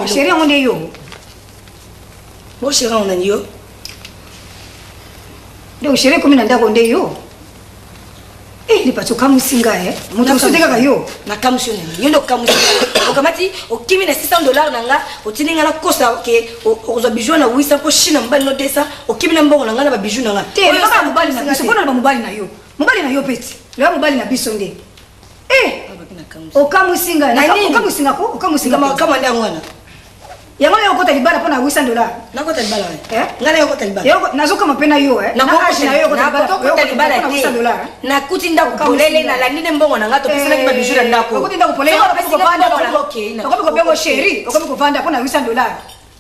chéri yango nde yo bo chéri yango nani yo donc chéri ekomi na ndako nde yo Eh, lipati okamwisi ngai eh. moto mosusu te kaka yo nakamwisi yo nini yo nde okamwisi ngai okamati okimi na 600 dollar na nga otindi ngai nakosa ke okozwa bijou na 800 mpo chine mobali no 200 okimi na mbongo na ngai na babijou na nga te loba mobali na biso mpona loba mobali na yo mobali na yo mpe ti loba mobali na biso nde Eh, okamwisi ngai okamwisi nga ko okamwisi nga kama nde yango wana yango nayo okota libala mpo na 800 dollar nakota libala eh? ngai nayo okota libala nazokama mpe na yo eh? na age na yo okota libala te nakuti ndako polele nalandi nde mbongo na ngai topesanaki babiju na ndako okuti ndako polele okomi kobengo chéri okomi kovanda mpo na 800 dollar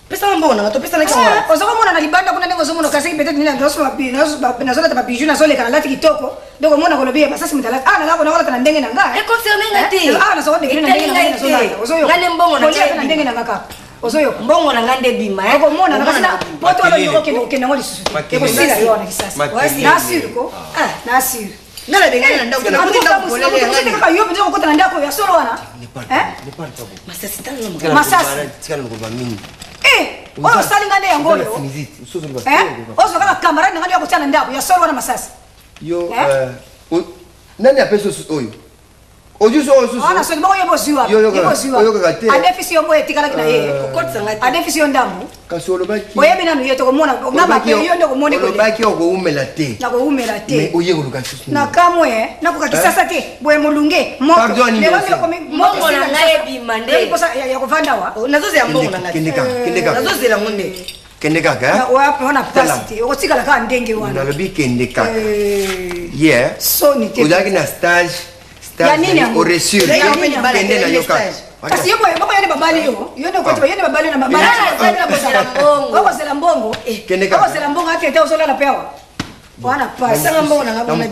pesanga mbongo na nga topesanaki ah, oza komona na libanda kuna ndenge ozomona okasaki peut-être nini nazolata babiju nazoleka nalati kitoko donc omona kolobi masasi moto alati ah nalako nakolata na ndenge na nga econcerne nga te ah nazokodekele na ndenge na nga nazolata ozoyoka nde mbongo na kolia na ndenge na nga kaka ozoyoka mbongo na nga nde bima eh. okomona na kasi poto wana yo okende okende yango lisusu te ekosila yo wana kisasa na sur ko ah. na sur nga nabengani na ndako nakuti ndako polele ya ngani kaka yo mpenza kokota na ndako ya solo wana masasi masasi tikala koloba mingi eh, oyo osali nga nde yango oyo ozwa kaka camarade na nga nde ya kotia na ndako ya solo wana masasi yo eh? nani apesi oyo ozwi so osusu wana soki moko ye bozwi wapi ye bozwi wapi adefisi yo mboyo etikalaki na ye adefisi yo ndambu kasi olobaki oyebi nanu ye tokomona nga mabe yo nde okomoni olobaki okowumela te nakowumela te oye koluka susu na kamwe nakoka kisasa te boye molunge moto lelo nde okomi mbongo na ngai ebima nde posa ya kovanda wa nazozela mbongo na ngai kende kaka kende kaka nazozela ngo nde kende kaka wana pasi te okotikala kaka ndenge wana nalobi kende kaka ye soni te ozalaki na stage oresur kende na yo kaka kasi yo boye moko yo nde babali yo yo nde okoti yo nde babali na babali okozela mbongo okozela mbongo akete ozolala pe awa wana pasi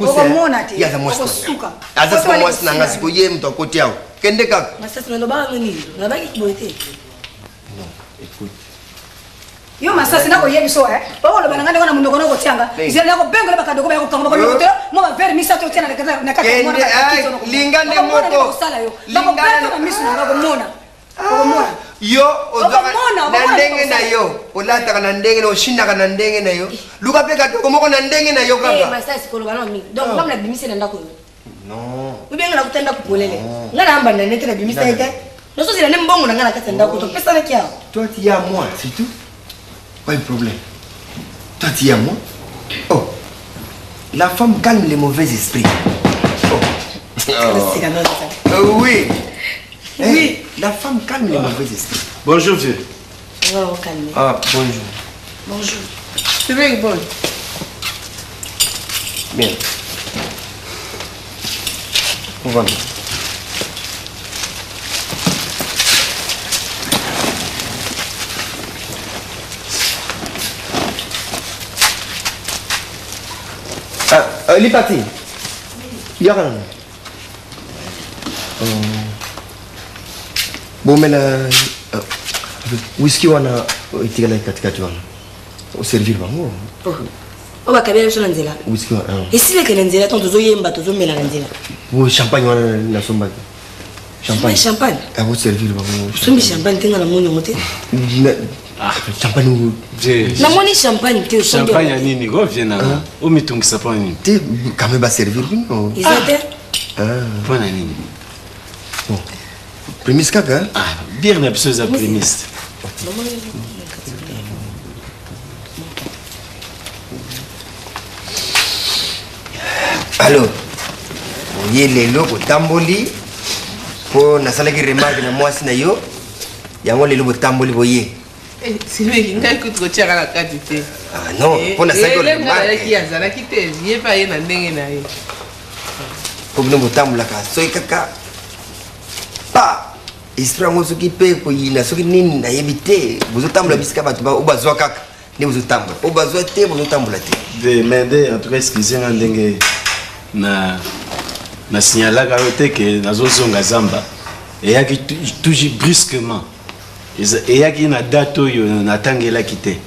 okomona te okosuka aza siko mwasi na nga siko ye moto akoti awa kende kaka masasi nalobaka nini nalobaki boye te non écoute yo masasi nakoyebi so eh. okoloba na ngai ndenge na monoko nakotianga zela nakobengola bakadoko baya kokanga bakolokotela mwa bavere misato otia na kati linga nde moko kosala yo bakobeta na miso na nga komona okomona yo na ndenge na yo olataka na ndenge na oshinaka na ndenge na yo luka mpe kadoko moko na ndenge na yo kaka masasi koloba na mingi donc nga nabimisi na ndako yo non obenga nakuta ndako polele nga na ambanda nete nabimisa ye te nazozela nde mbongo na nga na kati ya ndako topesanaki awa toi tu as moi c'est tout pas de problème toi tu as moi oh. La femme calme les mauvais esprits. Oh. Oui. Oui. La femme calme les mauvais esprits. Bonjour, vieux. On va calmer. Ah, bonjour. Bonjour. C'est bien, bon. Bien. On va. Ah, Lipati. Yaka. Bomela whisky wana etikalaki katikati wana oservir bango. Oyo bakabela biso na nzela. Whisky wana. Esileke na nzela ntango tozoyemba, tozomela na nzela. O champagne wana nasombaki. Champagne. Champagne. Akoservir bango. Osombi champagne te, nga namoni yango te. Champagne. Namoni champagne te, osombi. Champagne ya nini ko vie nanga? Omitungisa mpo na nini? Te, quand même baservir bino. Eza te. Mpo na nini? Bon, prémisse kaka. Ah, bière na biso eza prémisse. Alors oye lelo botamboli mpo nasalaki remarque na mwasi na yo, yango lelo botamboli boye. Silveki, ngai kutu kotiaka na kati te. Ah non, mpo nasalaki remarque, azalaki te, ye mpe aye na ndenge na ye. Mpo bino botambolaka soki kaka pa esprit yango, soki mpe koyina, soki nini, nayebi te. Bozotambola bisika bato oyo bazwa kaka nde bozotambola, oyo bazwa te bozotambola te. De mais nde, en tout cas, excuse nga ndenge na nasignalaka yo te ke nazozonga zamba. Eyaki toujours brusquement, eyaki na date oyo natangelaki te.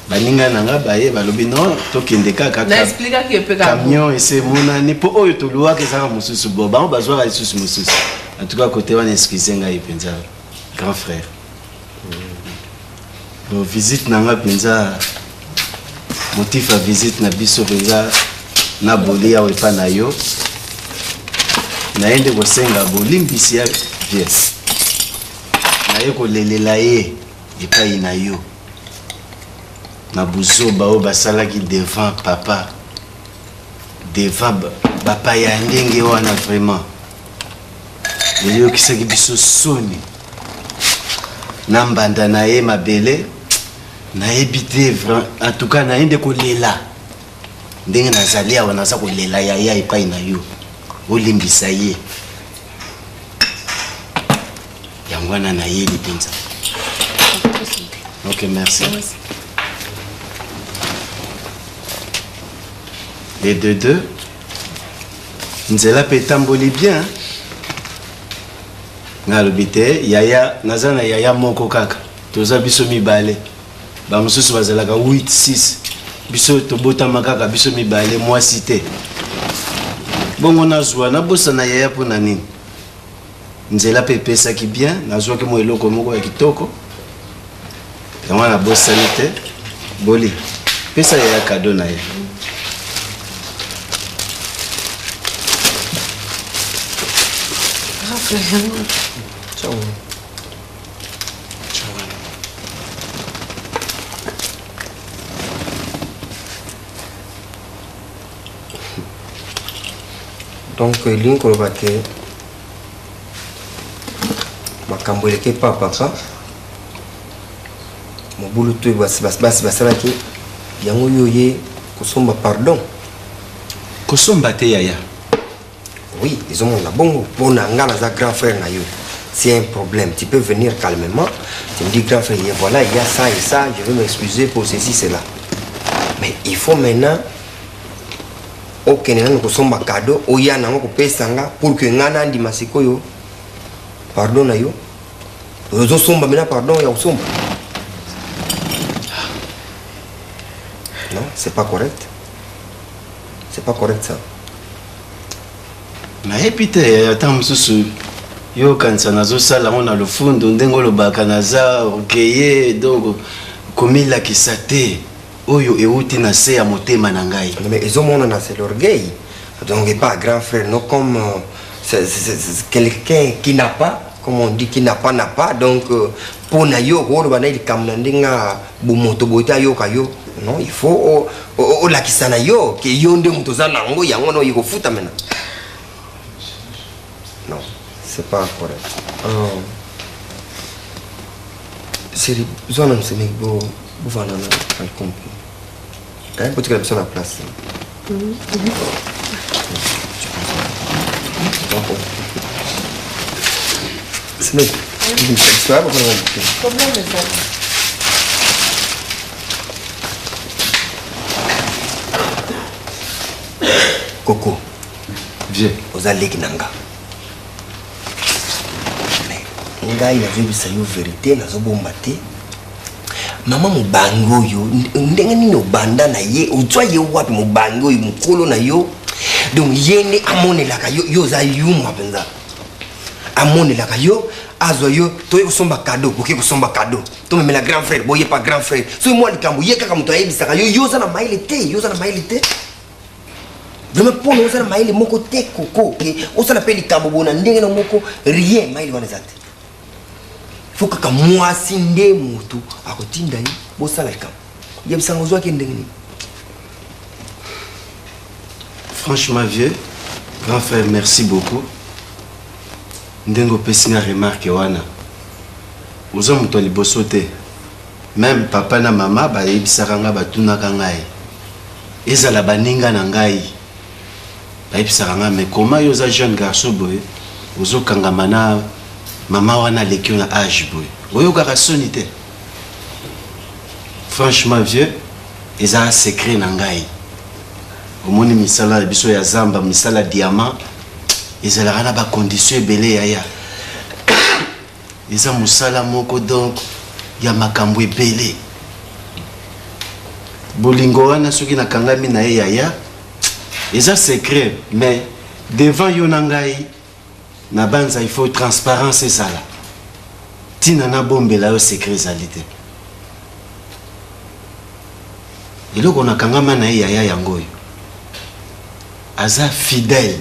Baninga na nga baye, balobi non, tokende kaka. Na expliquaki mpe kaka. Camion ese emonani mpo oyo toluwaka ezaka mosusu, bo bango bazwaka lisusu mosusu. En tout cas, côté wana, excuse ngai mpenza, grand frère. Bon, visite na nga mpenza, motif ya visite na biso mpenza na boli awa epa na yo, naye nde kosenga bolimbisi ya vieux, naye kolelela ye epai na yo na buzoba oyo basalaki devant papa, devant bapaya ya ndenge wana. Vraiment eyokisaki biso soni na mbanda na ye mabele, nayebi te. En tout cas, naye nde kolela ndenge nazali awa, naza kolela yaya epai na yo, olimbisa ye. Yango wana nayeli mpenza. Ok, merci. Les deux deux nzela mpe etamboli bien. Nga alobi te yaya, naza na yaya moko kaka, toza biso mibale. Bamosusu bazalaka 8, 6, biso tobotama kaka biso mibale, mwasi te. Bongo nazwa nabosana yaya mpo na nini? Nzela mpe epesaki bien, nazwaki mwa eloko moko ya kitoko, yango nabosani te. Boli, pesa yaya cadeau na ye. Grand frère, yango. Ciao. Donc elingi koloba ke makambo eleki epa papa, mobulu to basi basi basalaki yango, yo ye kosomba pardon. Kosomba te, yaya. Oui, ezomona bongo. Mpo na nga, naza grand frère na yo. C'est un problème, tu peux venir calmement, tu me dis: grand frère, voilà, il y a ça et ça, je veux m'excuser pour ceci, cela. Mais il faut maintenant okende nanu kosomba cadeau, oya nango kopesa nga pour que nga nandima sikoyo pardon na yo. Ozosomba maintenant pardon ya kosomba, non, c'est pas correct, c'est pas correct ça. Nayebi te, ata mosusu yo okanisa nazosala yango na lofundu, ndenge olobaka naza orgueilleux, donc komilakisa te. Oyo euti na se ya motema na ngai. Non, mais ezomonana, c'est l'orgueil. Donc et pas grand frère, non, comme c'est quelqu'un qui n'a pas, comme on dit, qui n'a pas n'a pas. Donc. mpo na yo okoloba na ye likambo na ndenge ya bomoto boye te ayoka yo non il faut olakisa na yo ke yo nde moto oza na yango yango wana oye kofuta mena non c'est pas correct oh. Chérie, zwa na msemeki bo bovanda na balcon mpe botikala biso na place Semeki, Problème ezali. Koko, vieux, oza leki na nga. ngai nazoyebisa yo verite nazobomba te mama mobange oyo ndenge nini obanda na ye ozwa ye wapi mobange oyo mokolo na yo donc ye nde amonelaka yo yo oza yuma mpenza amonelaka yo azwa yo toye kosomba kado boke kosomba kado tomemela grand frère boye pa grand frère soki mwa likambo ye kaka moto ayebisaka yo yo oza na mayele te yo oza na mayele te vraiment mpona oza na mayele moko te koko ke osala mpe likambo boye na ndenge na moko rien mayele wana eza te fo kaka mwasi nde motu akotinda ye bosala likambo yebisanga ozwaki ndenge nini Franchement vieux, grand frère merci beaucoup. Ndenge opesi nga remarque wana. Oza moto ya liboso te. Meme papa na mama bayebisaka nga batunaka ngai. Ezala baninga na ngai bayebisaka nga mais comment yo oza jeune garçon boye ozokangama na mama wana aleki yo na age boye oyokaka soni te franchement vieux eza secret na ngai omoni misala na biso ya zamba misala diamant ezalaka na bacondition ebele yaya Eza musala moko donc ya makambo ebele. Bolingo wana soki nakangami na ye yaya eza secret mais devant yo na ngai na banza il faut transparence ezala. Tina nabombela yo secret ezali te. Eloko nakangama na ye yaya yango oyo. Aza fidèle.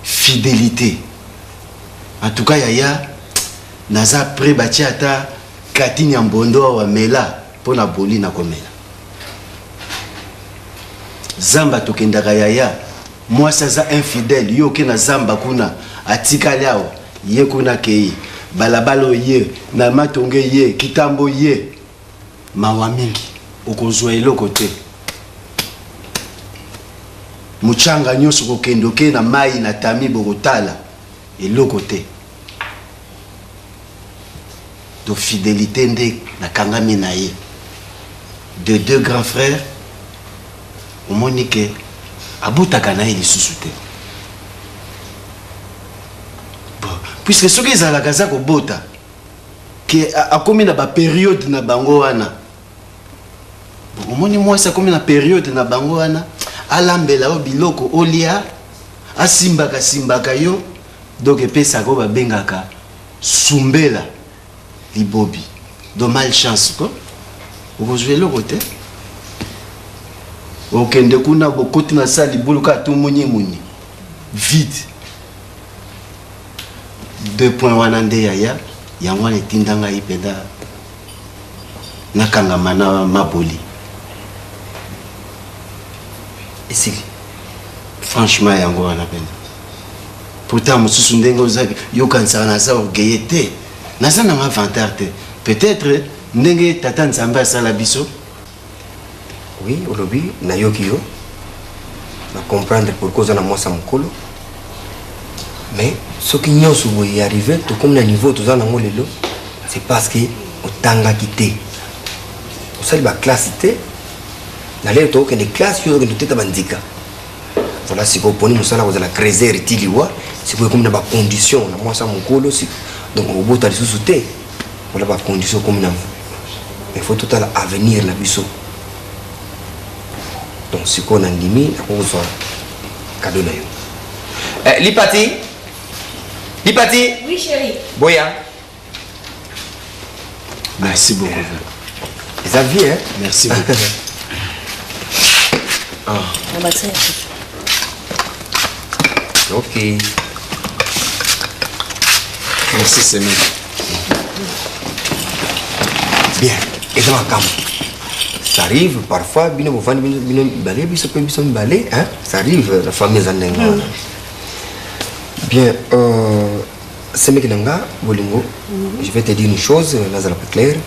Fidelite. En tout cas yaya naza près batie ata katini ya mbondo awa mela mpo na boli na komela zamba tokendaka yaya mwasi aza infidèle yo oke na zamba kuna atikali awa ye kuna akei balabala oye na matonge ye kitambo ye mawa mingi okozwa eloko te Muchanga nyoso kokende oke na mayi na tami bokotala eloko te donc fidelite nde nakangami na ye de deux grands frères omoni ke abotaka na ye lisusu te bon puisque soki ezalaka aza kobota ke akomi na baperiode na bango wana omoni mwasi akomi na periode na bango wana alambela yo biloko olia asimbaka simbaka yo donc epesaka oyo babengaka sumbela libobi do malchance ko okozwa eloko te okende kuna bokoti na sa libulu kaka tomunyimunyi vide deux points wana nde yaya yango wana etinda ngai mpenza nakangama na maboli esili franchement yango wana mpenza pourtant mosusu ndenge oza yokanisaka naza orgueille te naza nanga vantard te peut-être ndenge tata nzambe asala biso oui olobi nayoki yo na comprendre pourquoi oza na mwasi ya mokolo mais soki nyonso boye arrive tokomi na niveau toza nango lelo c'est parce que otangaki te osali baklasse te na lelo tokokende classe yo ozokende oteta bandika voilà sikoyo oponi mosala kozala creser ti liwa sikoyo ekomi na bacondition na mwasi ya mokolo donc okobota lisusu te voilà bacondition okomi nango mais faut totala avenir na biso donc sikoyo nandimi nakokozwa kado na yo eh, lipati lipati oui chéri boya merci beaucoup eza vie hein? merci beaucoup ah. ok merci semeki. Bien, eza makambo. Ça arrive parfois bino bovandi bino bino mibale biso mpe biso mibale hein? Ça arrive la famille eza ndenge wana. Bien, euh, semeki na nga bolingo, je vais te dire une chose, nazala pe claire.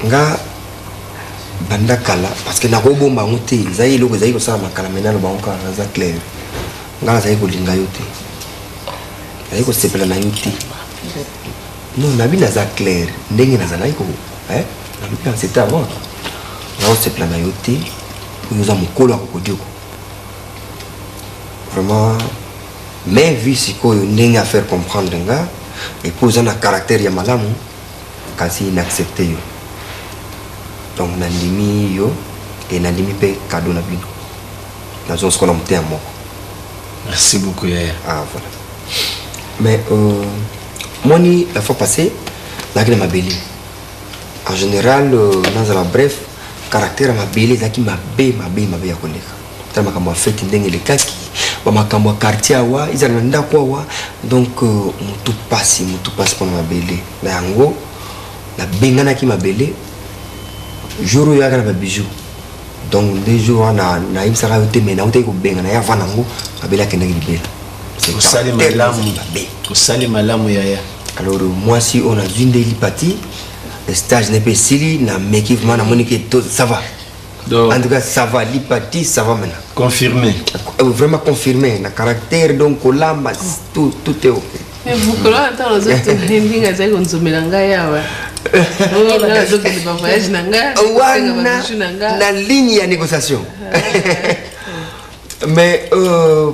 Nga banda kala parce que nakobomba yango te ezali eloko ezali kosala makala mai naloba yango kaka naza claire nga nazali kolinga yo te nazali kosepela na yo te non nabi naza claire ndenge nazalaki ko eh, nalobi na nsete avant nakosepela na yo te oyo oza mokolo ya kokodioko vraiment mais vu sikoyo ndenge a faire comprendre nga epuis oza na caractère ya malamu kasi na accepte yo donc nandimi yo e nandimi mpe cadeau na bino nazonga sikoyo na motema moko merci beaucoup yaya ah voilà mais euh, moni la fois passée nazalaki na mabele en général euh, nazala bref caractère ya mabele ezalaki mabe mabe mabe ya koleka tala makambo ya feti ndenge elekaki bamakambo ya quartier awa ezala na ndako awa donc euh, motu pasi motu pasi mpona mabele na yango nabenganaki mabele jour oyo yaka na babijou donc nde jour wana nayebisaka yo te mai nautaki kobengana ye avant nango mabele akendaki libela osali malamu osali malamu yaya alors mwasi oyo nazwi nde lipati stage ne mpe esili nameki vraiment namoni ke ça va Donc, en tout cas ça va lipati ça va maintenant confirmé euh, vraiment confirmé na caractère donc kolamba tout, tout est ok Mais mokolo wana ntango nazotuna ndenge azali konzomela ngai awa nazokende bavoyage na ngai wana na ligne ya négociation mais euh,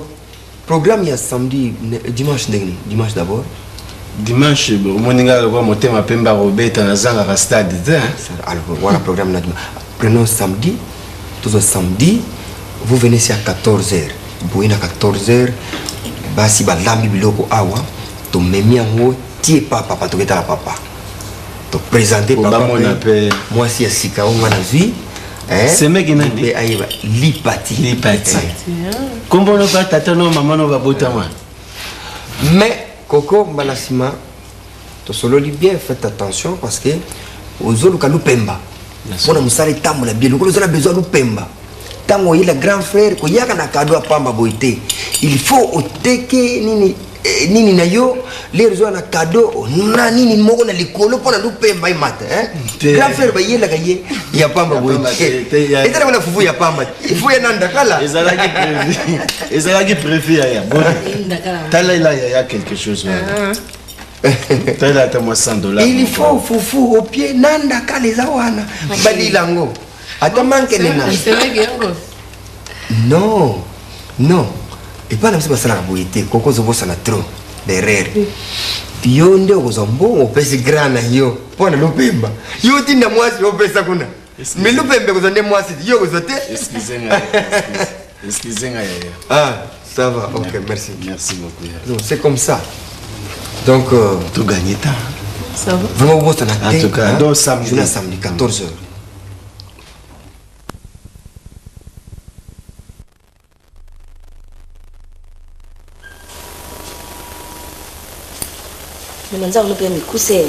programme ya samedi dimanche ndenge nini dimanche d'abord dimanche omoni ngai lokola motema pembe akobeta nazangaka stade te alors wana programme na prenons samedi tozwa samedi vous venez ici à 14 heures boye na 14 heures basi balambi biloko awa tomemi yango tie pa papa toketala papa topresente papa mpe mwasi ya sika oyo nga nazwi semeki nani mpe ayeba lipati lipati nkombo no ba tata no mama no babotama mais koko mbala nsima tosololi bien faites attention parce que ozoluka lupemba mpona mosala etambola bien lokola oza na besoin lupemba ntango oyela grand frère koyaka na kado ya pamba boye te il faut oteke nini eh, nini na yo lere ozwa na kado na nini moko na likolo mpo na lupemba emata grand frère bayelaka ye ya pamba boye te ezalaka na fufu ya pamba fufu ya na ndakala ezalaki prévu yaya talela yaya quelque chose wana talela ata mwa 100 dollar il faut fufu opie na ndakala eza wana balila yango ata mankene na non non epai na biso basalaka boye te koko ozobosana trop berere yo nde okozwa mbongo opesi grand na yo mpo na lopemba yo otinda mwasi opesa kuna me lopemba ekozwa nde mwasi yo okozwa te Excusez nga yaya. Ah, ça va, ok, merci. Merci beaucoup. Donc, c'est comme ça. Donc, euh, tout gagné temps. Ça va. Vraiment, vous En tout cas, donc samedi. Journée samedi, 14h. Mais manzaka no mpe ya mikuse.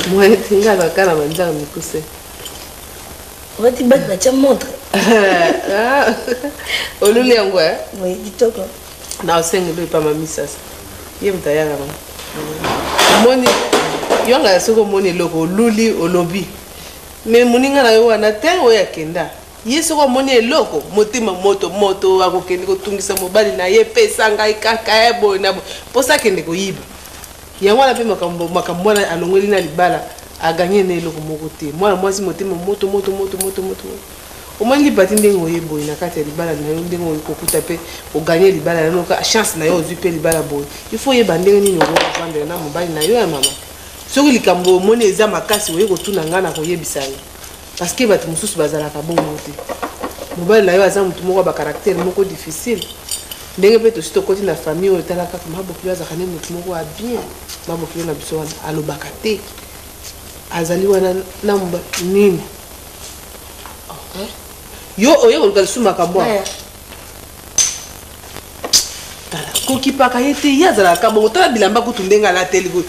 Nga kaka na manzaka mikuse. Obati baki batya montre. Ah, oluli yango eh? Oui, kitoko. Na osengeli epa mami sasa. Ye moto ayaka bango. Omoni yonga soki omoni eloko oluli olobi. Mais moninga na yo wana te oyo akenda. Ye soki amoni eloko motema moto moto akokende kotungisa mobali na ye pesa ngai kaka ye boye na boye mposa akende koyiba yango wana mpe makambo makambo wana alongoli na libala aganye na eloko moko te mwana mwasi motema moto moto moto moto moto omoni lipati ndenge oye boye na kati ya libala na yo ndenge oye kokuta mpe oganye libala na yo chance na yo ozwi mpe libala boye il faut oyeba ndenge nini okovandela na mobali na yo ya mama soki likambo omoni eza makasi oye kotuna ngai na koyebisa yo Parce que bato mosusu bazalaka bongo te. Mobali na yo aza motu moko ya ba caractère moko difficile. Ndenge mpe tosi tokoti na famille oyo tala kaka mabokilo azalaka nde motu moko ya bien. Mabokilo na biso wana alobaka te. Azali wana na mobali nini? Oh, eh? Yo oye koluka lisusu makambo awa. Tala, kokipaka ye te, ye azalaka bongo. Tala bilamba kutu ndenge alateli kutu.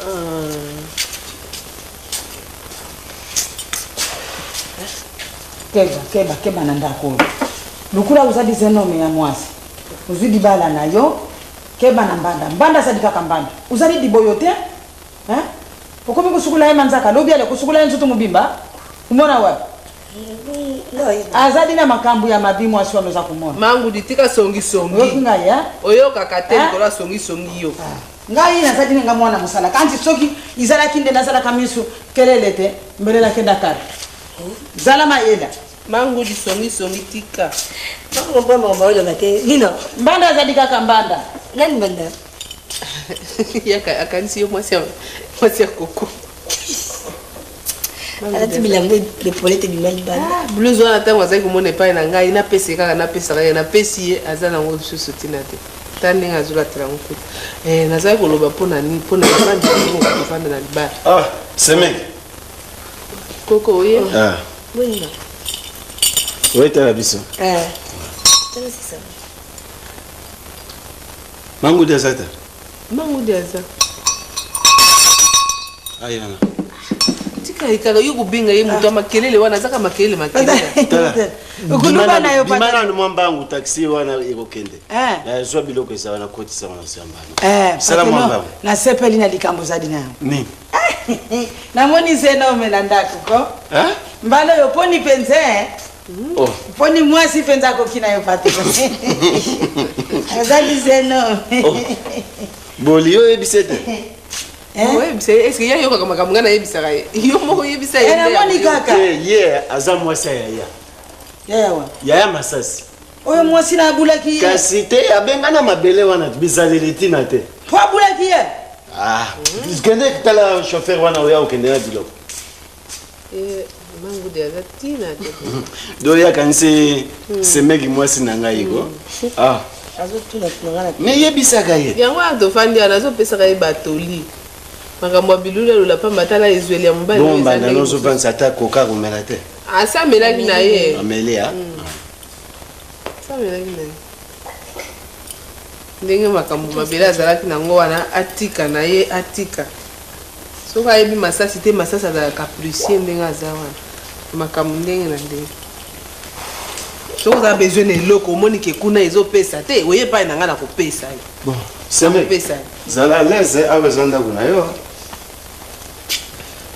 Ah. Keba, keba, keba na ndako oyo. Lokola ozali jeune homme ya mwasi, ozwi libala na yo, keba na mbanda. Mbanda azali kaka mbanda. Ozali liboyo te? Hein? Okomi kosukola ye manzaka, lobi ale kosukola ye nzoto mobimba? Omona wapi? Azali na makambo ya mabi mwasi wana oza komona. Mangudi tika songi songi. Oyoki ngai hein? Oyokaka te likolo ya songi songi yo. Ngai nazali na ngai mwana mosala kanti soki izalaki nde nazalaka misu kelele te mbele nakenda kala. Zala mayela. Mangudi songi songi tika. Nino. Mbanda azali kaka mbanda. Nani mbanda? Yaka akanisi yo mwasi ya mwasi ya koko. Alati bilamba epolete ebima libanda. Blouse wana ntango azali komona epai na ngai napesi ye kaka napesaka ye napesi ye aza nango lisusu ntina te ta ndenge azolatela yango kuta eh, nazali koloba mpo na nini mpo na libanda kofanda na libala ah semeki koko oye ah. Boninga. Oyetala biso Eh. Tala sisa. Mangudi aza te Mangudi aza. Ayana. Tika ye kaka yo kobenga ye moto ya makelele wana azaka makelele makelele. Tala. Okuluba na yo Bima pata. nanu mwa mbangu taxi wana ekokende. Eh. Zwa biloko eza wana kotisa wana se mbangu. Eh, Sala mwa pateno, mbangu. nasepeli na likambo ozali na yango. Nini? Namoni zenome na ndako ko. Eh? Mbala oyo poni mpenza eh? Oh. Poni mwasi mpenza akoki na yo patron. Azali zenome. Oh. Boli yo oyebisi ete. Oyebisa ye, est-ce que ye ayokaka makambo ngai nayebisaka ye? Yo moko oyebisa ye. Eh, namoni kaka. Ye ye aza mwasi ya yaya. Yaya wa. Yaya masasi. Oyo mwasi na abulaki ye. Kasi te abengana mabele wana bizaleli ntina te. Po abulaki ye. Ah, kende tala chauffeur wana oya okende na biloko. Eh, Mangudi aza ntina te. Do ye akanisi semeki mwasi na ngai ko. Ah, Azotuna tuna nga na me yebisaka ye. Yango wana tofandi wana azopesaka ye batoli. Makambo ya bilula lula pamba tala ezweli ya mobali Bon oyo eza banda ndenge nozo mosusu. vansa ata koka komela te. Asi amelaki na ye. Ameli ah. Asi amelaki na ye. Ndenge makambo mabele azalaki nango wana atika na ye atika. Soki ayebi masasi te masasi azalaka capricieux ndenge aza wana. Makambo ndenge na ndenge. Soki oza besoin na eloko omoni ke kuna ezopesa te oye epai na ngai nakopesa yo. Bon, semeki. Nakopesa yo. Zala à l'aise awa eza ndako na yo.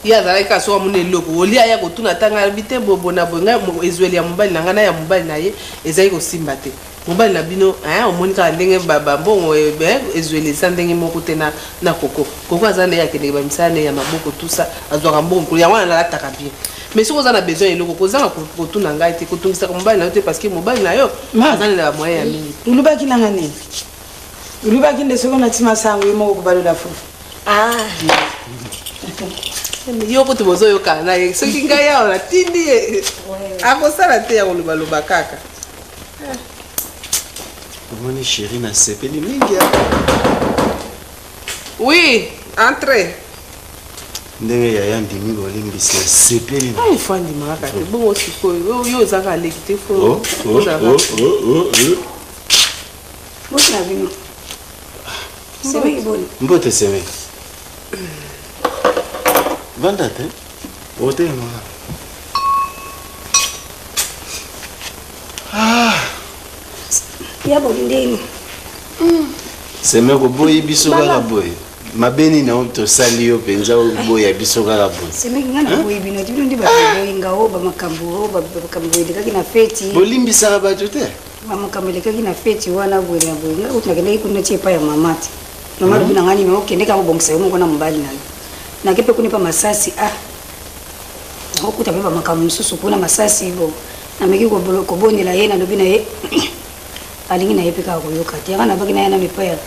Ye azalaki kaka soki amoni eloko olie aya kotuna ata ngai alobi te boye boye na boye ngai ezweli ya mobali na ngai na ya mobali na ye ezali kosimba te. Mobali na bino hein omoni kaka ndenge ba ba mbongo eh, ezweli eza ndenge moko te na na koko. Koko aza na ye akendeke ba misala na ye ya maboko tout ça azwaka mbongo mikolo yango wana nalataka bien. Mais soki oza na besoin ya eloko kozanga kotuna ngai te kotungisaka mobali na yo te parce que mobali na yo aza na ba moyen ya mingi. Olobaki na nga nini? Olobaki nde soki onati masango yo moko okobalola fufu. Ah. Yo kutu bozoyokana na ye soki ngai awa natindi ye akosala te ya kolobaloba kaka. Omoni chérie nasepeli mingi. Oui, entrez. Ndenge yaya ndimi bolimbisi nasepeli. Ah, il faut andima kaka te bongo sikoyo yo ozaka aleki te fo Oh, oh, oh, oh, oh, oh. Mbote na bino. Semeki boni. Mbote semeki. Vanda te. Otelema. Ah. Ya boni ndeni. Semeki oboyi biso kaka boye. Mabe nini oyo tosali yo mpenza oboya biso kaka boye? Semeki nga naboyi bino ti bino nde baboyi nga o bamakambo o bamakambo elekaki na feti. Bolimbisaka bato te. Bamakambo elekaki na feti wana boye na boye. Nga kutu nakendaki kuna ti epai ya mama te. Mama alobi na nga nini okende kaka kobongisa yo moko na mobali na yo. Nake mpe kuna epa masasi ah nakokuta mpe bamakambo mosusu kuna masasi bo nameki kobondela ye nalobi na ye alingi na ye mpe kaka koyoka te yanga nabaki na ye nano epai ya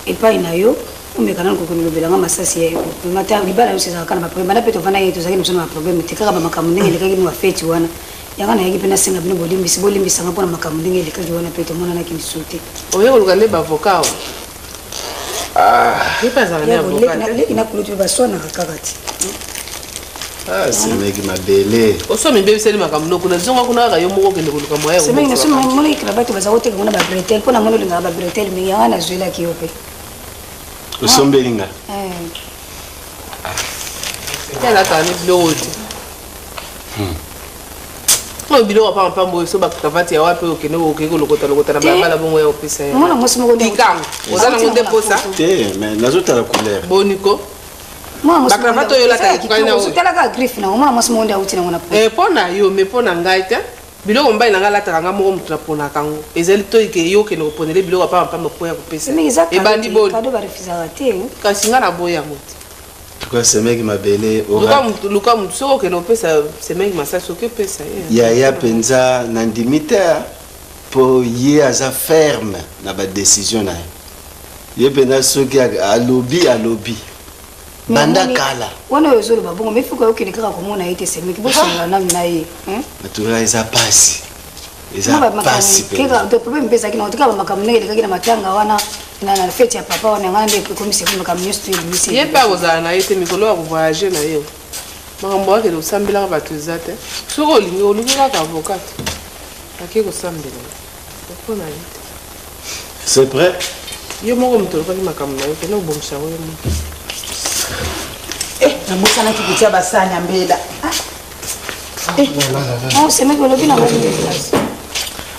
epai na yo omeka nano kokolobela nga masasi ya mata libala nyonso ezalaka na baproblème banda mpe tovanda ye tozalaki na biso na baproblème te kaka bamakambo ndenge elekaki no bafeti wana yanga nayaki mpe nasenga bino bolimbisi bolimbisanga mpona makambo ndenge elekaki wana mpe tomonanaki lisusu te Oye koluka nde bavocat awa. Ye mpe azala nde avocat te. leki na kulutu mpe baswanaka kaka te Ah, semeki mabele. Oso mibebiseli makambo no kuna zonga kuna kaka yo moko okende koluka moyen ya semeki kobongisa naso makambo. monaki cravate baza koteka ngo na babretel mpo namoni olingaka babretel mingi yanga nazwelaki yo mpe Osombeli nga. Eh. Ye alataka nde biloko te. Oyo biloko ya pamba pamba oyo so ba cravate ya wapi oyo okende okei kolokota lokota na balabala bongo ya kopesa ye. Mwana mwasi moko nde Tikango. Oza nango nde posa. Te, mais nazotala couleur. Boniko. Mwana mwasi Ba cravate oyo olataka ekokani na oyo. Tala kaka griffe na mwana mwasi moko nde auti nango na poto. Eh, mpo na yo mais mpo na ngai te. Biloko mobali na ngai alataka ngai moko moto naponaka yango. Ezali to ike yo okende koponela biloko ya pamba pamba mpo ya kopesa. Mais eza cadeau Ebandi te, boni? cadeau ba refusaka te. Kasi ngai naboyi yango te. Tuka semeki mabele Luka mutu, luka mutu soki okende kopesa semeki masasi oki opesa ye. Yaya penza nandimi te po ye aza ferme na ba decision na ye. Ye penza soki alobi alobi. Banda kala. Wana oyo ozoloba bongo mais fuka okende kaka komona ye te semeki bosolola nanu na ye. Natura eza pasi. Eza pasi penza. Problème mpe ezalaki na otika ba makambo ndenge elekaki na matanga wana na na fete ya papa wana ngai nde ekomisi ye makambo nyonso to ebimisi ye mpe akozala na ye te mikolo ya kovoyage na ye makambo akende kosambelaka bato eza te soki olingi oluki kaka avocat ake kosambela mpo na ye te c'est prêt yo moko moto olukaki makambo na yo kende kobongisa yango yo moko eh, nabosanaki kotia basani ya mbela ah. eh. oh, semeki olobi na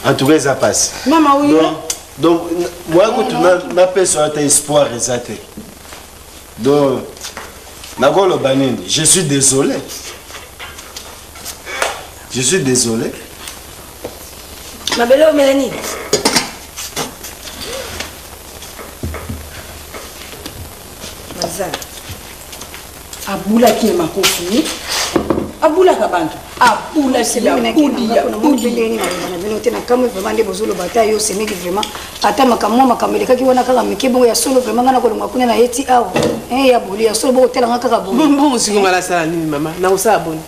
en tout cas eza pasi mama oyo donc moi kutu napesa yo ata espoir eza te donc nakoloba nini je suis désolé je suis désolé mabele omela nini mazala abulaki ye makofi abulaka bantu abulaki abuli abuli na bino te na kamwe vraiment nde bozoloba ata yo semeki vraiment ata makambo mwa makambo elekaki wana kaka mike bongo ya solo vraiment ngai nakolongwa kuna na ye ti awa eh, ya boli ya solo bokotela nga kaka boye bongo sikoyo ngai nasala nini mama nakosala boni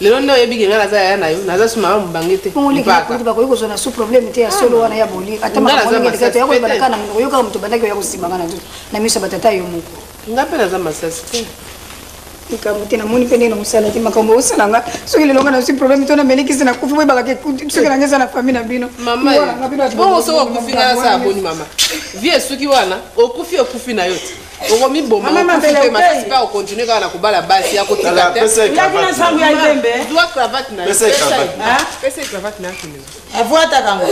lelo nde oyebi ke ngai naza yaya na yo naza su mama mobange te bongo leki nakuti bakoki kozwa na su problème te ya solo wana ya boli ata makambo ndenge elekaki te ya koloba na kaka na monoko yo kaka moto obandaki oya kosimba ngai na nzoto na miso ya batata yo moko ngai mpe naza masasi te likambo te namoni mpe ndenge nakosala te makambo osala nga soki lelo nga nazwi problème to nameli kisi nakufi boyebaka ke soki nanga eza na famille na bino bongo soki okufi nga nasala boni mama vie esuki wana okufi okufi na yo te okomiboma okufi mpe makasi mpe akokontinue kaka na kobala basi akotika te zwa cravate na yo pesa ye cravate na yo akende avwataka ngo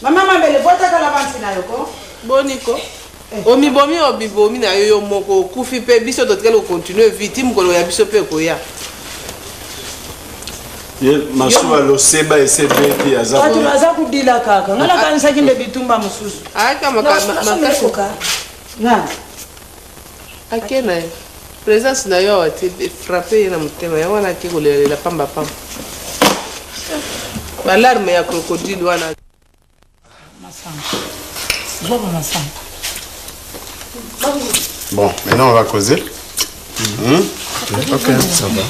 mama mambele vwataka la bansi na yo ko boni ko Omibomi omibomi na yo yo moko okufi pe biso totikali ko continuer vie ti mokolo ya biso pe ekoya. Ye masuwa loseba ese ebeti aza bato baza kudila kaka ngai nakanisaki nde bitumba mosusu ayaka makasi nani ake na ye présence na yo awa te frappe ye na motema yango wana ake kolelalela pamba pamba balarme ya crocodile wana Bon, maintenant on va causer. Hmm? Ok, ça va.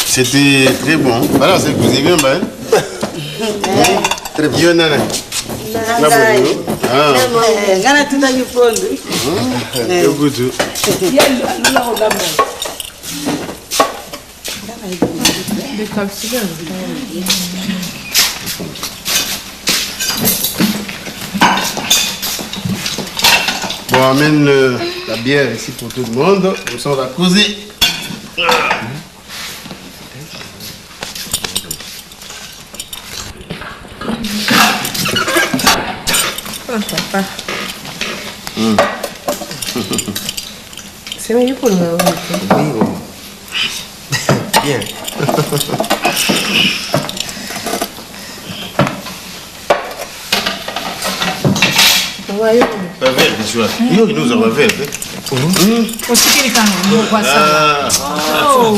C'était très bon. Voilà, c'est causé bien, ben. Très bien. Yo, nana. Ah. Nga natutaki pondu. Yo kutu. Bon, amène euh, la bière ici pour tout le monde. Comme ça, on va causer. Ah, papa. Mm. C'est meilleur pour le Oui, oui. Bien.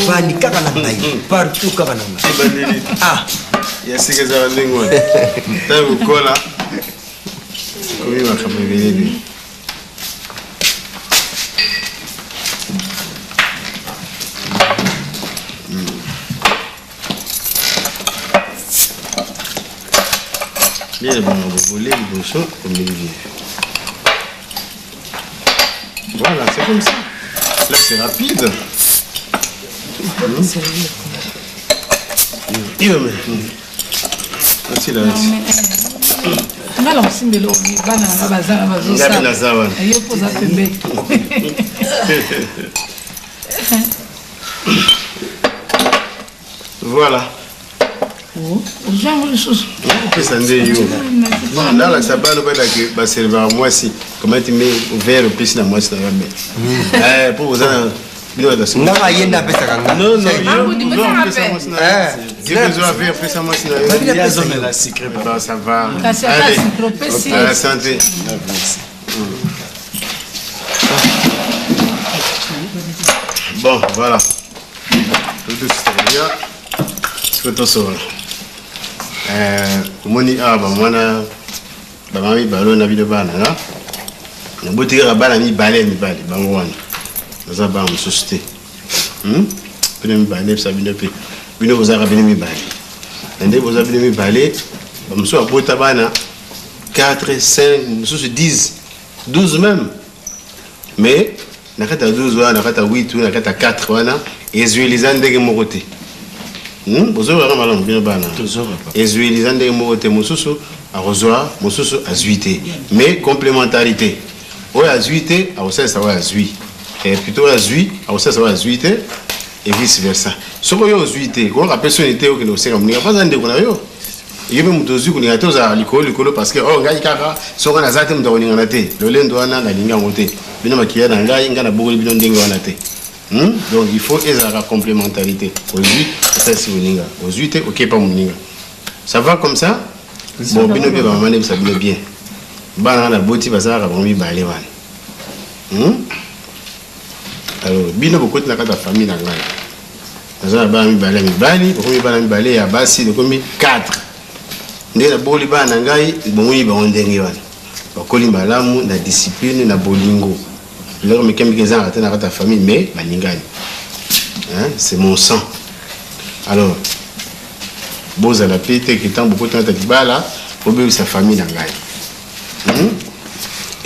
Vani kaka na ngai partout kaka na ngai ah ya sika ezala ndenge wana ntango kokola ekomi makambo ebele ebele Bien, bon, vous voulez liboso omeli bien. Voilà, c'est comme ça. Là, c'est rapide. Mmh. Nga na kosimba eloko bana nanga baza na bazosala yo mpo oza pembeni. Voilà. Ozwa yango lisusu. Opesa nde yo. Nalakisa bana bayebake baservaka mwasi comment tu mets verre opesi na mwasi na yo me mpo boza na bino bato Ngaka ye nde apesaka nga. Non, non, yo opesa mwasi na yo. Yo besoin verre opesa mwasi na yo. Ye azomela sucré, papa. Bon, ça va. Kasi ata Allez, sucré opesi. À la santé. Bon, voilà. Tout est bien. Sikoyo tosolola. Omoni awa bamwana bamama mibale oyo na bino bana na naboti kaka bana mibale ya mibali bango wana naza bana mosusu te. Bino mibale nayebisa bino mpe bino bozalaka bino mibale na nde boza bino mibale, bamosusu babota bana 4 5, mosusu 10 12 même, mais na kati ya 12 wana, na kati ya 8 na kati ya 4 wana, ezweli eza ndenge moko te. Bozokaka malamu bino bana, ezweli eza ndenge moko te. Mosusu akozwa, mosusu azwi te, mais complémentarité, oyo azwi te akosalisa oyo azwi, plutôt oyo azwi akosalisa oyo azwi te, et vice versa. Soki oyo ozwi te, koyoka mpe soni te okende kosenga moninga mpo aza ndeko na yo. Yo mpe moto ozwi, kolinga te ozala likolo likolo parce que oyo ngai kaka soki naza te, moto akolingana te. Lolendo wana nalingi yango te. Bino makila na ngai, ngai nabokoli bino ndenge wana te. Donc il faut ezalaka complémentarité. Ozwi, osalisi moninga, ozwi te, okepa moninga. Ça va comme ça? Bon, bino mpe bamama, nayebisa bino bien, bana wana boti bazalaka bango mibale wana. Alors bino bokoti na kati ya famille na ngai, naza na bana mibale ya mibali, bokomi bana mibale ya basi, bokomi 4. Ndenge nabokoli bana na ngai, bomoni bango ndenge wana bakoli malamu na discipline na bolingo. Biloko mike mike ezangaka te na kati ya famille, mais balingani. Hein? C'est mon sang. Alors bozala mpe te ke ntango bokoti na kati ya libala, bobebisa famille na ngai.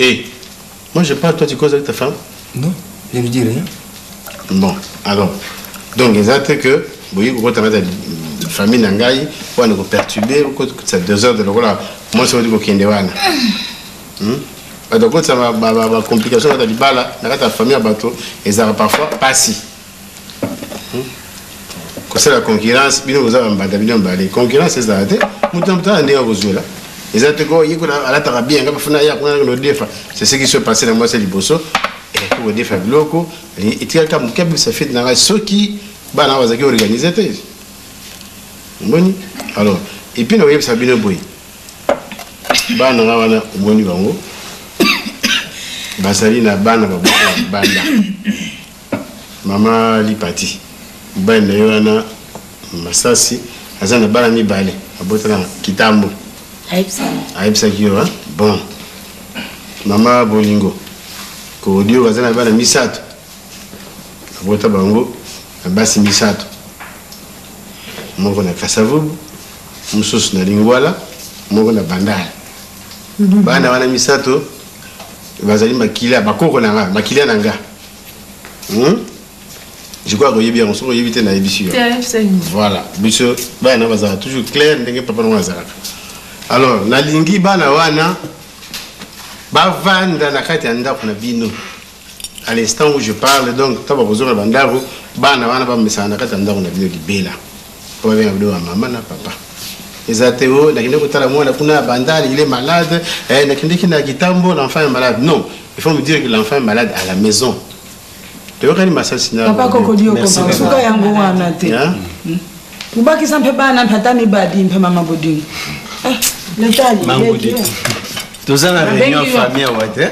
Et moi je parle, toi tu causes avec ta femme. Non, je ne dis rien. Bon, alors, donc eza te que boyi kokota na kati ya famille na ngai wana koperturber, okotisa désordre lokola mwasi oti kokende wana. Bato bakotisa bacomplication na kati ya libala, na kati ya famille ya bato, ezalaka parfois pasi. Kosala concurrence, bino boza bambanda, bino mibale, concurrence ezala te. Moto na moto ana ndenge akozwela. Eza te ko ye kuna alataka bien, nga bafuna ya kuna nodefa. C'est ce qui s'est passé na mwasi ya liboso, eyaki kodefa biloko, etikali moke abimisa fete na ngai soki bana bazalaki organise te. Omoni? Alors, et puis nakoyebisa bino boye, bana nga wana omoni bango bazali na bana babota ya libanda. Mama Lipati, mobali na ye wana Masasi, aza na bana mibale abota na Kitambo. Ayebisaki yo? Bon, mama Bolingo Kodio aza na bana misato, abota bango na basi misato, moko na Kasavubu, mosusu na Lingwala, moko na Bandala. Bana wana misato bazali makila bakoko na nga, makila na nga. Je crois koyebi yango. Soki oyebi te, nayebisi yo. Voilà, biso bana bazalaka toujours clair ndenge papa nango azalaka. Alors nalingi bana wana bavanda na kati ya ndako na bino à l'instant où je parle. Donc ntango bakozonga bandako, bana wana bamesana na kati ya ndako na bino libela, po babenga bino ba mama na papa. Eza te o nakende kotala mwana kuna ya Bandal, il est malade, nakendeki na Kitambo, l'enfant est malade. Non, il faut me dire que l'enfant est malade à la maison. Toyokani, Masasi na Papa Kokodioko, suka yango wana te. Kubakisa mpe bana mpe ata mibadi mpe mama Bodingo. Letali. Toza na réunion famille awa te.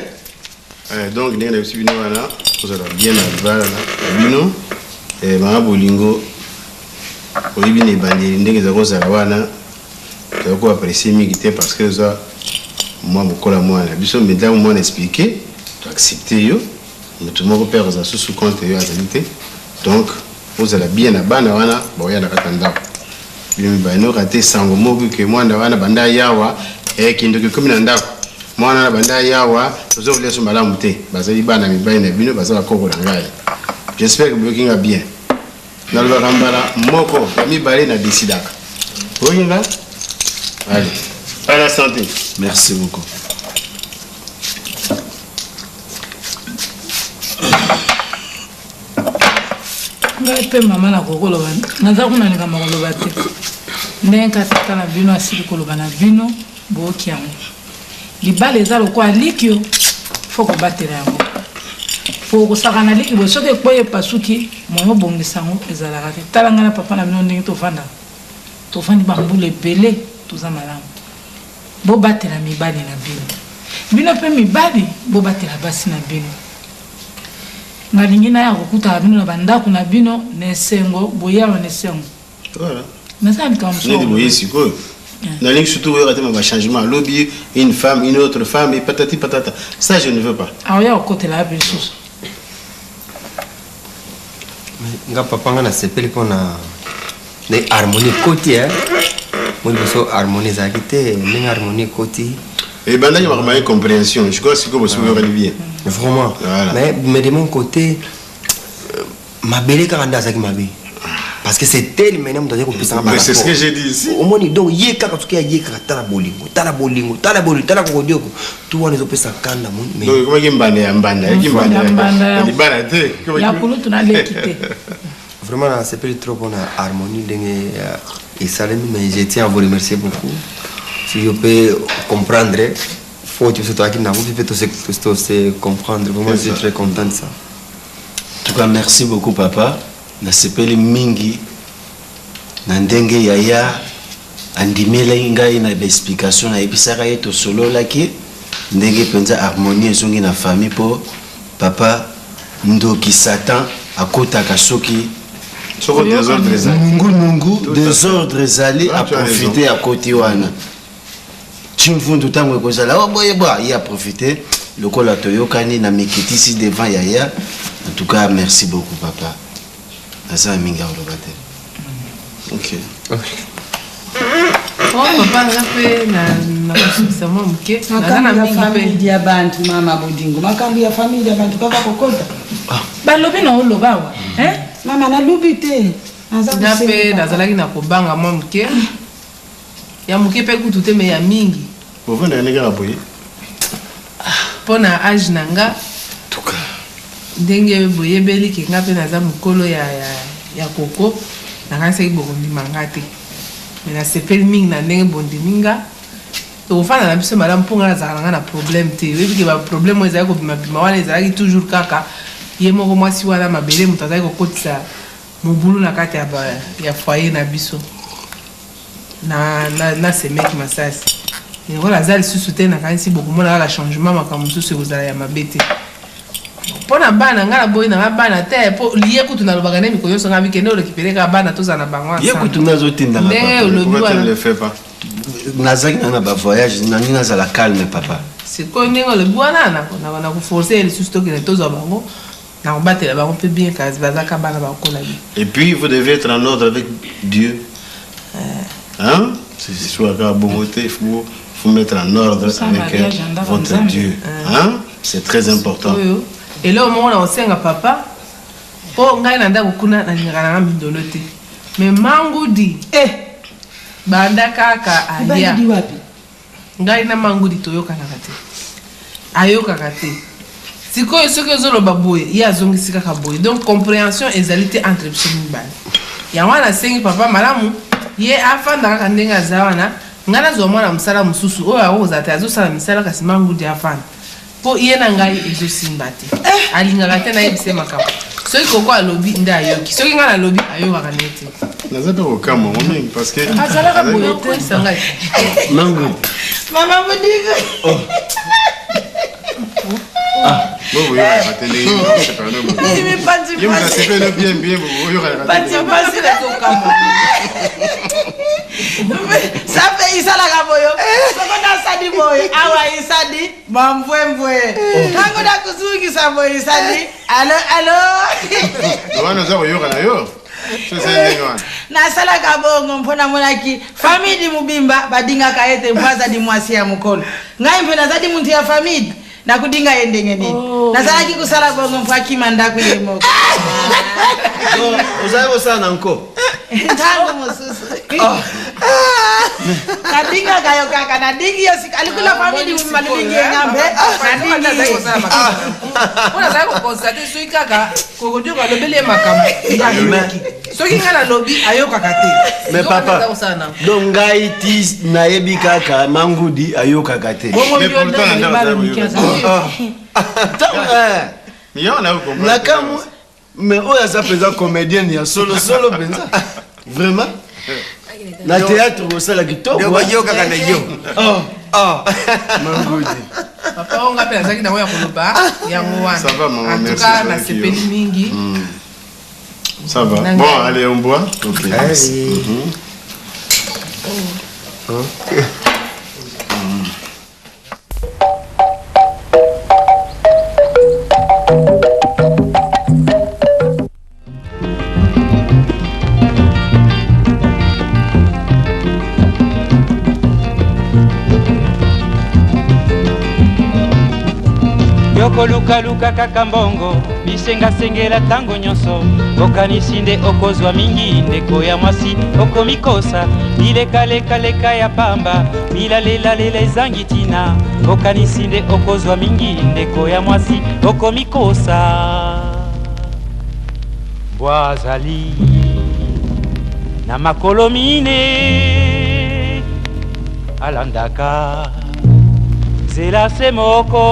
Donc ndenge na biso, bino wana kozala bien na libala na bino. Mama Bolingo, oyebi na ebandeli ndenge eza kozala wana, toza koapprécier mingi te parce que oza mwa mokola mwana na biso. Mais ntango mwana expliqué, toaccepte yo. Moto moko mpe akozala susu contre yo azali te. Donc ozala bien na bana wana baoya na kati ya ndako, bino mibale. Noka te sango moko ke mwana wana banda yawa kindoki ekomi na ndako, mwana wana banda yawa toza kolia so malamu te. Bazali bana mibali na bino, baza bakoko na ngai. J'espère que boyoki nga bien. Nalobaka mbala moko ya mibale, na décidaka. Oyoki nga? Allez, à la santé. Merci beaucoup. Ngai mpe mama nakokoloba, naza kuna likambo koloba te. Ndenge kaka tata na bino asili koloba na bino, boyoki yango. Libala eza lokola likio, faut kobatela yango. Po okosakana na liki boye, soki ekweyi epasuki, moyen obongisa yango ezalaka te. Tala ngai na papa na bino ndenge tovandaka. Tovandi ba mbula ebele, toza malamu. Bobatela mibali na bino. Bino pe mibali, bobatela basi na bino. Nalingi naya kokutaka bino na ba ndaku na bino na esengo, boye awa na esengo. Voilà. Naza na likambo mosusu. Neti boye sikoyo. Nalingi surtout boyoka te ma ba changement. Lobi une femme, une autre femme et patati patata. Ça je ne veux pas. Aoya kokotela wapi lisusu? Nga papa nga nasepeli mpo na nde harmonie ekoti e mo liboso harmonie ezalaki te ndenge harmonie ekoti ebandaki makambo ya incompréhension je crois sikoyo bosi boyokani bien vraiment voilà. mais, mais de mon côté euh, mabele kaka nde azalaki mabe parce que c'est elle maintenant moto azali kopesanga Mais c'est ce que j'ai dit ici. omoni donc ye kaka soki aye kaka tala bolingo tala bolingo tala bolingo tala kokodioko tu wana ezopesa kanda moni mais donc ekomaki mbanda ya mbanda eyaki mbanda ya libala te ya kulutu naleki te Vraiment na sepeli trop pona harmonie ndenge esalemi mais je tiens à vous remercier beaucoup si je peux comprendre faute biso toyaki nango mpe to se comprendre vraiment je suis très content de ça. En tout cas merci beaucoup papa nasepeli mingi na ndenge yaya andimelaki ngai na baexplication nayebisaka ye tosololaki ndenge mpenza harmonie ezongi na famille mpo Papa ndoki satan akotaka soki Soko desordre ezali. Nungu nungu desordre ezali a profiter akoti wana. Chimvundu tango ekozala oh boye ba ye a profiter lokola toyokani na mikitisi devant yaya en tout cas merci beaucoup papa. Naza mingi ya koloba te. Ok. Oh, papa nga mpe nakosukisa mwa moke naza na makambo ya mingi mpe famille ya bantu mama bodingo makambo ya famille ya bantu kaka kokota ah. balobi na oloba awa eh? mama nalobi te nga mpe nazalaki na kobanga mwa moke ya moke mpe kutu te me ya mingi bovandaka ndenge kaka boye mpo na age na nga ndenge boyebeli ke nga mpe naza mokolo ya, ya, ya koko nakanisaki bokondima nga te me nasepeli mingi na ndenge bondimi nga tokofanda na biso malamu mpo nga nazalaka na nga na problème te oyebi ke baproblème oyo ezalaki kobimabima wana ezalaki toujours kaka ye moko mwasi wana mabele moto azalaki kokotisa mobulu na kati ya, ya foyer na biso na, na, na semeki masasi lokola aza lisusu te nakanisi bokomona kaka changement makambo mosusu ekozala ya mabe te mpo na bana ngai naboyi na ngai bana te mpo liye kutu nalobaka nde mikolo nyonso ngai bikende olekipele kaka bana tozala na bango ye kutu nde azotindanga ndenge olobi wana nazalaki na na bavoyage nangi nazala calme papa sikoyo ndenge olobi wana nakoforce ye lisusu tokende tozwa bango Nakobatela bango mpe bien kasi bazaka bana bakola bien. Et puis vous devez être en ordre avec Dieu. Hein? C'est soit kaka bongo te, il faut faut mettre en ordre avec euh, votre Dieu. Hein? C'est très important. Oyo eloko moko na kosenga papa mpo ngai na ndako kuna nalingaka nanga mindolo te mais mangudi eh banda kaka aya Ngai na Mangudi toyokanaka te. Ayokaka te. Sikoyo soki ozoloba boye, ye azongisi kaka boye. Donc comprehension ezali te entre biso mibale. Yango wana nasengi papa malamu ye afanda kaka ndenge aza wana, ngai nazwa mwana mosala mosusu oyo akozala te azosala misala kasi Mangudi afanda. Po ye na ngai ezo simba te. Alingaka te nayebisa ye makambo. Soki koko alobi nde ayoki. Soki ngai nalobi ayokaka naye te. Naza pe kokamwa ngo mingi parce que azalaka boye te. Okoyebisa ngai. Mangu. Mama Bodingo. Oh. Ah, bon, boyokaka te ndenge ye moto asepeli bien bien boyokaka te. Pasi nazokamwa. Sape isalaka boyo. Soko nasali boye awa isali Mamvwemvwe. Tango nakuzungisa boye ezali alo alo. Wana oza koyoka na yo. Nasalaka bongo mpo namonaki famille mobimba badingaka ye te mpo azali mwasi ya mokolo. Ngai mpe nazali muntu ya famille. Nakudinga ye ndenge nini? Oh. Nazalaki kosala bongo mpo akima ndako ye moko. Ozali kosala na nko? Ntango mosusu nabingaka yo kaka, nadingi yo sika alikula famili malibingi engambe. Nadingi mpo nazali kokonstate soki kaka Kokodioko alobeli ye makambo, ayoki. Soki ngai nalobi, ayokaka te. Mais papa, donc ngai ti nayebi kaka Mangudi ayokaka te. Nakamwe, mais oyo aza mpenza comédienne ya solosolo mpenza, vraiment na théâtre kosala kitoko. Yokaka na yo. Oh. Mangudi. Papa, oyo nga mpe nazalaki nango ya koloba yango wana. Ça va, maman, En tout merci, cas Zaki, nasepeli yo. mingi. Ça va. Nanga. Bon, allez, on boit. Ok. Allez. Ok. Yokolukaluka kaka mbongo, bisengasengela ntango nyonso, okanisi nde okozwa mingi. Ndeko ya mwasi, okomikosa, bilekalekaleka ya pamba, bilalelalela ezangi ntina, okanisi nde okozwa mingi. Ndeko ya mwasi, okomikosa. Mbwa azali na makolo mine, alandaka nzela se moko,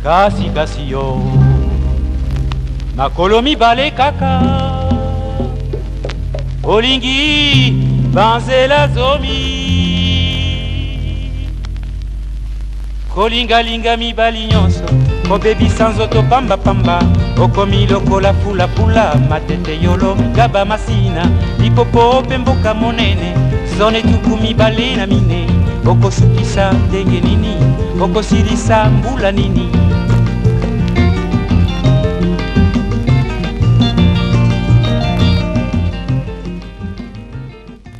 kasi kasi yo makolo mibale kaka, olingi banzela zomi. Kolingalinga mibali nyonso, kobebisa nzoto pambapamba, okomi lokola fulafula, Matete, Yolo, Gaba, Masina, Lipopo mpe mboka monene, zone 24. Okosukisa ndenge nini? Okosilisa mbula nini?